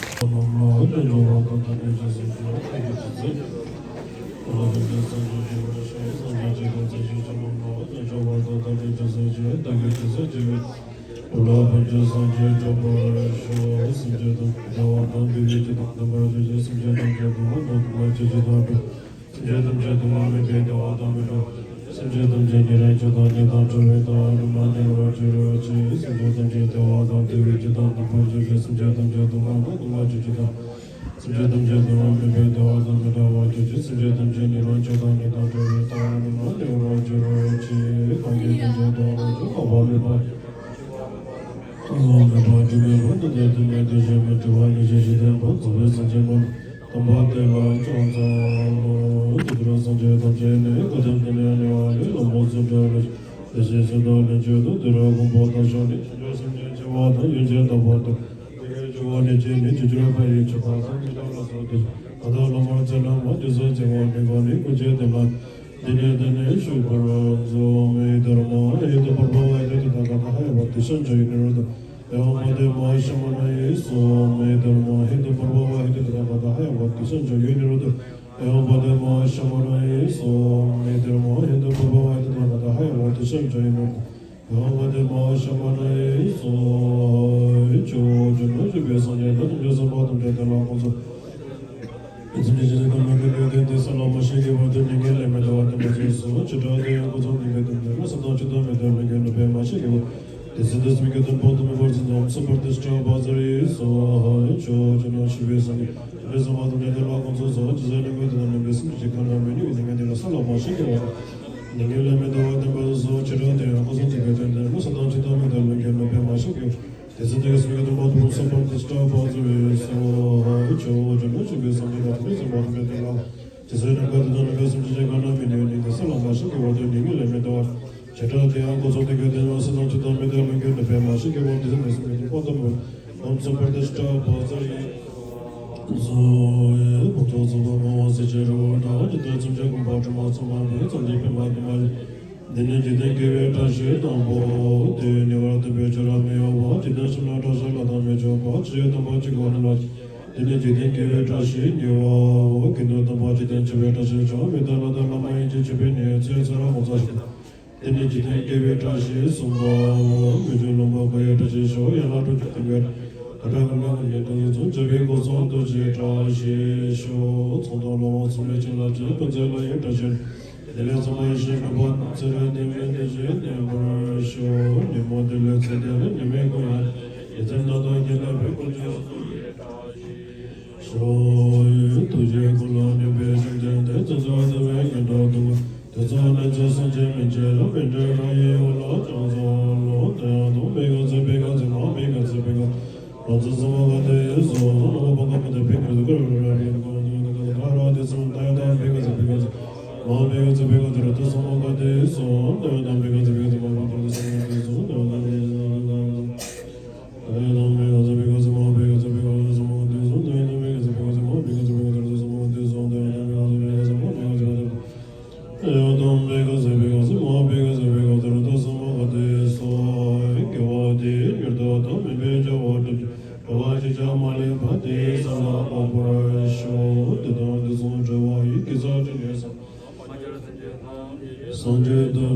སེམས་ཅན་ཐམས་ཅད་སྡུག་བསྔལ་མེད་པའི་བདེ་བ་དང་མི་འཕྲོག་སེམས་ཅན་ཐམས་ཅད་ཉེ་རིང་ཆགས་སྡང་གཉེན་དང་བྲལ་བའི་ལྟ་བ་ནི་མ་འདྲེས་པར་གྱུར་ཅིག་སེམས་ཅན་ཐམས་ཅད་བདེ་བ་དང་བདེ་བའི་རྒྱུ་དང་ནུས་པར་གྱུར་ཅིག་སེམས་ཅན་ཐམས་ཅད་སྡུག་བསྔལ་དང་སྡུག་བསྔལ་གྱི་རྒྱུ་དང་། སེམས་ཅན་ཐམས་ཅད་སྡུག་བསྔལ་མེད་པའི་བདེ་བ་དང་མི་འབྲལ་བར་གྱུར་ཅིག་སེམས་ཅན་ཐམས་ཅད་ཉེ་རིང་ཆགས་སྡང་གཉེན་དང་བྲལ་བའི་ལྟ་བ་ནི་མ་འདྲེས་པར་གྱུར་ཅིག་གང་གིས་ཐམས་ཅད་སྡུག་བསྔལ་གྱི་འཁོར་བ་མེད་པར། ཀུན་སློང་མེད་པར་སྒྱུ་མའི་ལུས་དང་ལྡན་དུ་མེད་དེ་བཞིན་མི་འཁྲུལ་བ་ཉེར་ཞི་ཞིང་བརྟན་པ་རྫོགས་པའི་སངས་རྒྱས་སྔོན་དམ་པ་དེ་ལ་ཕྱག་འཚལ་ལོ། དེ་ལྟར་སངས་རྒྱས་ཐམས་ཅད་ནི་སྐུ་ལྡན་དུ་ནི་གནས་པ་ལས་ལྷུན་པོ་སུ་འཕྲོས་ལ་དེ་བཞིན་གཤེགས་པ་ལྷུན་གྱིས་གཙོས་དུད་འགྲོ་ཀུན་པོ་དང་ཕྱོགས་ནས་བྱང་ཆུབ་སེམས་ཅན་བྱེ་བ་དང་ཡུལ་ཅན་དག་པར་སྟོན། དེ་ཡི་སྤྱི་བོ་ནས་ཕྱི་ནས་ཆུ་སྐྱོར་ཕ་ཡི་ཆུ་ཕག་སོགས་ཀྱི་ཐོག་ལ་སོགས་ཏེ་གང་དག་བླ་མར་མཛད་ལ་མ་དེ་ཚོ་བྱེ་བ་ནི་གང་ནི་ཀུན་གྱི་དེ་ལ། འདི་ནི་འདི་ནི་ཞུགས་པར་གསོལ་མི་དྷརྨཱ་ཧེ་ཏུ་པར་བྷ་ཝ་ཧེ་ཏུ་ཏ་ཐཱ་ག་ཏ་ཧ་ཡ་བ་ཏི་ཤཱན་ཇ་ཡོ་ནི་རོ་དྷ། ཨེ་ཝཾ་བ་དེ་མ་ཧཱ་ཤྲ་མ་ཎ་ཡེ་སྭཱ་ཧཱ། མི་དྷརྨཱ་ཧེ་ཏུ་པར་བྷ་ཝ་ཧེ་ཏུ་ཏ་ཐཱ་ག་ཏ་ཧ་ཡ་བ་ཏི་ཤཱན་ཇ་ཡོ་ནི་རོ་དྷ། ཨེ་ཝཾ་བ་དེ་མ་ཧཱ་ཤྲ་མ་ཎ་ཡེ་སྭཱ་ཧཱ། མི་དྷརྨཱ་ཧེ་ཏུ་པར་བྷ་ཝ་ཧེ་ཏུ་ཏ་ཐཱ་ག་ཏ་ཧ་ཡ་བ་ཏི་ཤཱན་ཇ་ཡོ་ནི་རོ་དྷ། ཨེ་ཝཾ་བ་དེ་མ་ཧཱ་ཤྲ་མ་ཎ་ཡེ་སྭཱ་ཧཱ། ཧེ་ཇོ་ཇོ་ནོ་ཞུགས་པའི་སངས་རྒྱས་དང་ཐམས་ཅད་སེམས་དཔའ་ཐམས་ཅད་དེ་ལ་དཀོན་མཆོག་སེམས་ཅན་ཇི་སྲིད་ཀྱང་མ་སྐྱེས་པའི་དུས་དེ་ས་ལ་མ་ཞིག་གི་བར་དུ་ནི་ངེས་ལེགས་མི་འདའ་བར་བསྟན་པ་ཞེས་སོ། བྱེ་བྲག་ཏུ་ཡང་སྐུ་གསུང་ཐུགས་ཀྱི་དོན་འདི་ལ་ས་དང་ཇི་ལྟར་མི་འདའ་ལུས་ངེས་ནུས་པས་མ་ཞིག་གི་བར་དུ་དེ་སྲིད་དུ་སེམས་ཀྱི་དོན་དཔག་ཏུ་མེད་པར་མཛད་དོ། ཨོཾ་སུ་པྲ་ཏིཥྛ་བཛྲ་ཡེ་སྭཱ་ཧཱ། ཧེ་ཇོ་ཇོ་ནོ་ཞུགས་པའི་སངས་རྒྱས་དང་ཐམས་ཅད་སེམས་དཔའ་ཐམས་ཅད་དེ་ལ་དཀོན་མཆོག་གསུམ་ཇི་སྲིད་ནམ་མཁའ་དང་ནམ་མཁའི་སེམས་ཅན་གང་རྣམས་མི་གནས་པའི་སྡུག་བསྔལ་དེ་ལ་ས་ལ་མ་ཞིག་གི་བར་དུ་ནི་ངེས་ལེགས་མི་འདའ་བར་བསྟན་པ་ཞེས་སོ། བྱེ་བྲག་ཏུ་ཡང་སྐུ་གསུང་ཐུགས་ཀྱི་དོན་འདི་ལ་ས་དང་ཇི་ལྟར་མི་འདའ་ལུས་ངེས་ནུས་པས་མ་ཞིག་གི་བར་དུ། དེ་ཚེ་དེ་ཡི་སེམས་ཀྱི་དོན་དཔག་ཏུ་མེད་པ། ཨོཾ་སུ་པྲ་ཏིཥྛ་བཛྲ་ཡེ་སྭཱ་ཧཱ། ཧེ་ཇོ་ཇོ་ནོ་ཞུགས་པའི་སངས་རྒྱས་དང་ཐམས་ཅད་སེམས་དཔའ་ཐམས་ཅད་དེ་ལ་ཇི་སྲིད་ནམ་མཁའ་དང་ནམ་མཁའི་སེམས་ཅན་གང་རྣམས་མི་གནས་པའི་སྡུག་བསྔལ་དེ་ས་ལ་མ་ཞིག་གི་བར་དུ་ནི་ངེས་ལེགས་མི་འདའ་བར། བྱེ་བྲག་ཏུ་ཡང་སྐུ་གསུང་ཐུགས་ཀྱི་དོན་ལ་ས་དང་ཇི་ལྟར་མི་འདའ་ལུས་ངེས་ནུས་པས་མ་ཞིག་གི་བར་དུ་དེ་ཚེ་དེ་ཡི་སེམས་ཀྱི་དོན་དཔག་ཏུ་མེད་པ། ཨོཾ་སུ་པྲ་ཏིཥྛ་བཛྲ་ཡེ་སྭཱ་ཧཱ། ཧེ་ཕུན་ཚོགས་ཚོགས་པ་སྤངས་པ་སྲིད་ཞིའི་རི་བོ་དང་། འཇིག་རྟེན་སེམས་ཅན་ཀུན་པོ་དྲི་མ་ཚང་བ་མེད་ཙམ་གྱི་པདྨ་གི་མ་ཡིན། འདི་ནི་འཇིག་རྟེན་དགེ་བའི་བཀྲ་ཤིས་དང་པོའོ། དེ་ཡི་ཉེ་བར་སྡུད་པའི་ཆོས་རབ་མི་གཡོ་བ། འཇིག་རྟེན་གསུམ་ན་གྲགས་ཤིང་ལྷ་དང་མི་མཆོག་པ། ཕྱི་ཕྱིར་སྟོན་པ་གཅིག་པོ་ནི་ལགས། འདི་ནི་འཇིག་རྟེན་དགེ་བའི་བཀྲ་ཤིས་གཉིས་པའོ། དགེ་འདུན་དམ་པ་འཇིག་རྟེན་འཆི་བའི་བཀྲ་ཤིས་མཆོག་མི་རྟག་ལྷ་དང་ལྷ་མ་ཡིན་གྱི་འཆི་བའི་གནས་ཚེ་ཚེ་རབས་ངོ་མཚར་ཞིང་། འདི་ནི་འཇིག་རྟེན་དགེ་བའི་བཀྲ་ཤིས་གསུམ་པའོ། མི་འཇིགས་ལུང་པ་མཁའ་ཡི་བཀྲ་ཤིས་ཤོག་ཡན་ལག་དྲུག་ཅུ་སྟོང་གི་བཀྲ་ཤིས་ཤོག་ཚོགས་དང་ལྷ་དབང་ཚོགས་མི་བྱིན་རླབས་ཀྱིས། ཀུན་བརྩེ་ལྷ་ཡི་བཀྲ་ཤིས། བདེ་ལེགས་ཚང་བའི་ཞིང་སྒྲུབ་པ་དང་། ཚེ་རབས་ནད་མེད་བདེ་ཞིང་ལྡན་པར་ཤོག་ཉིན་མོ་བདེ་ལེགས་ཚེ་བདེ་ལེགས་ཉི་མའི་གུང་ཡང་། ཉིན་མཚན་སྣ་ཚོགས་བདེ་ལེགས་པའི་ཀུན་སྤྱོད་ཤོག་ཐུགས་རྗེ་ཀུན་ལ་སྙོམས་པའི་བཅོམ་ལྡན་འདས། བརྩོན་འགྲུས་བདེ་བའི་སྙིང་པོ་ཐུགས། དུས་གསུམ་གནས་ཚུལ་སེམས་ཅན་མི་མཇེད་ལ། པཎྜི་ཏའི་དབུ་ལ་ཕྱག་འཚལ་ལོ། དེ་ཡང་དང་པོ་བི་ཀ་ཙི་བི་ཀ་ཙི་མ་བི་ཀ་ཙི་བི་ཀ་ཙི། ལམ་སྲོལ་གསུམ་པོ་ག་དེ་སོ། ལམ་པོ་ག་མ་དེ་བི་ཀ་ཙི་ག་ར་བི་ཀ་ཙི་ག་ར་དེ་གསུམ་ད་ཡང་དང་བི་ཀ་ཙི་བི་ཀ་ཙི་མ་བི་ཀ་ཙི་བི་ཀ་ཙི་ར་དེ་གསུམ་པོ་ག་དེ་སོ། ད་ཡང་དང་བི་ཀ་ཙི་བི་ཀ་ཙི་མ་བི་ཀ་ཙི་གསུམ་པོ་ག་དེ་སོ། ད་ཡང་དང་བི་ཀ་ཙི་བི་ཀ་ཙི་མ་བི་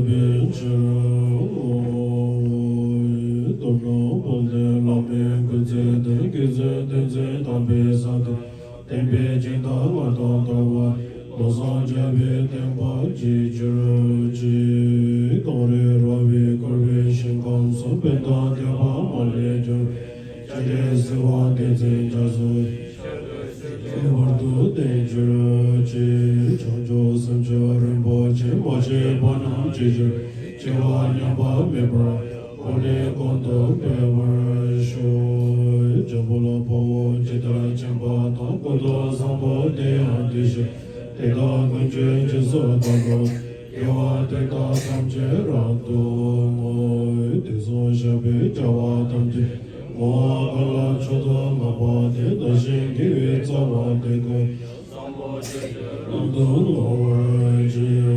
པའི་ཕྱིར། རྡོར་སྣང་དཔལ་ལྡན་བླ་མའི་སྐུ་ཚེ་བརྟན། དགེ་ཚུལ་བསྟན་འཛིན་དམ་པའི་ས་སྟེང་། བསྟན་པའི་སྦྱིན་བདག་ང་དང་དར་བ། ལམ་སྲོལ་འཇགས་པའི་བསྟན་པ་གཅིག་གྱུར་ཅིག་གངས་རི་ར་བས་བསྐོར་བའི་ཞིང་ཁམས་སུ། ཕན་དང་བདེ་བ་མ་ལུས་འབྱུང་། སྤྱན་རས་གཟིགས་དབང་བསྟན་འཛིན་རྒྱ་མཚོ། ཞལ་དུ་གཟིགས་པའི་བར་དུ་བརྟན་གྱུར་ཅིག་བྱང་ཆུབ་སེམས་མཆོག་རིན་པོ་ཆེ། མ་སྐྱེས་པ་རྣམས་སྐྱེ་གྱུར། སྐྱེ་བ་ཉམས་པ་མེད་པར། གོང་ནས་གོང་དུ་འཕེལ་བར་ཤོག་འཇམ་དཔལ་དཔའ་བོས་ཇི་ལྟར་མཁྱེན་པ་དང་། ཀུན་ཏུ་བཟང་པོ་དེ་ཡང་དེ་བཞིན་ཏེ། དེ་དག་ཀུན་གྱི་རྗེས་སུ་བདག་སློབ། དགེ་བ་དེ་དག་ཐམས་ཅད་རབ་ཏུ་བསྔོ། དུས་གསུམ་གཤེགས་པའི་རྒྱལ་བ་ཐམས་ཅད། བསྔོ་བ་གང་ལ་མཆོག་ཏུ་བསྔགས་པ་དེས། བདག་གཞན་དགེ་བའི་རྩ་བ་དེ་ཀུན། བཟང་པོ་སྤྱོད་ཕྱིར་རབ་ཏུ་བསྔོ་བར་བགྱི།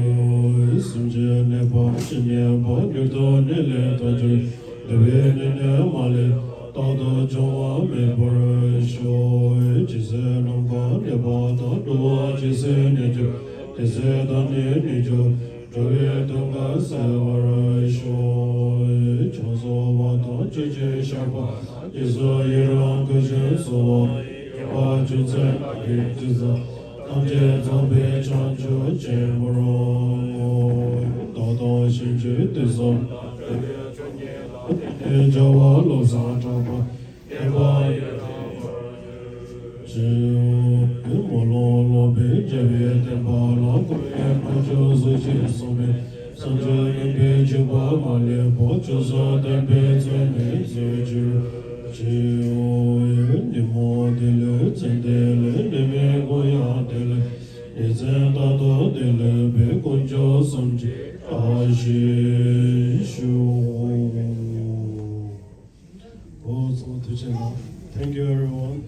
སེམས་ཅན་ནད་པ་ཇི་སྙེད་པ། མྱུར་དུ་ནད་ལས་ཐར་གྱུར། འདུས་པའི་ནད་ནི་མ་ལུས། རྟག་ཏུ་འབྱུང་བ་མེད་པར་ཤོག་ཇི་སྲིད་ནམ་མཁའ་གནས་པ་དང་། འགྲོ་བ་ཇི་སྲིད་གནས་གྱུར། དེ་སྲིད་བདག་ནི་གནས་གྱུར། འགྲོ་བའི་དོན་ཀུན་གསལ་བར་ཤོག་ཆོས་སོ་བ་དང་ཆོས་ཀྱི་ཞགས་པ། རྗེས་སུ་ཡི་རང་བསྐུལ་ཞིང་གསོལ་བ། བསྐལ་པ་ཅུང་ཟད་ལྷག་གི་དུས་སུ། ཐམས་ཅད་ཚངས་པའི་བྱང་ཆུབ་ཆེན་པོར་བསྔོ། བདག་དང་གཞན་གྱི་དུས་གསུམ་དག་འགྲོ་བའི་མཆོག་བརྙེས་ལ། དེ་ནས་བྱ་བ་བློ་བཟང་གྲགས་པ། བསྟན་པ་ཡི་རང་བར་གྱུར་ཅིག་དམུས་ལོང་ལོག་པའི་རྒྱལ་བའི་བསྟན་པ་ལ། འཁོར་བའི་དཀོན་མཆོག་གཟུགས་ཅན་གསུམ་པས། བསམ་བརྗོད་སྙིང་པོའི་འཇུག་པ་མ་ལུས་པ། བཅུ་གསུམ་བསྟན་པའི་མཚོན་རྟེན་མཛོད་གྱུར་ཅིག་ཉོན་མོངས་བདེ་ལེགས་ཙན་དན་ལས། ནད་མེད་མགོན་ཡང་བདེ་ལེགས། ནད་མཚོན་རྟག་ཏུ་བདེ་ལེགས་པའི། དཀོན་མཆོག་གསུམ་གྱི་བཀྲ་ཤིས་ཤོག་འོ་ཚང་མ་ཐུགས་རྗེ་གནང་། Thank you everyone.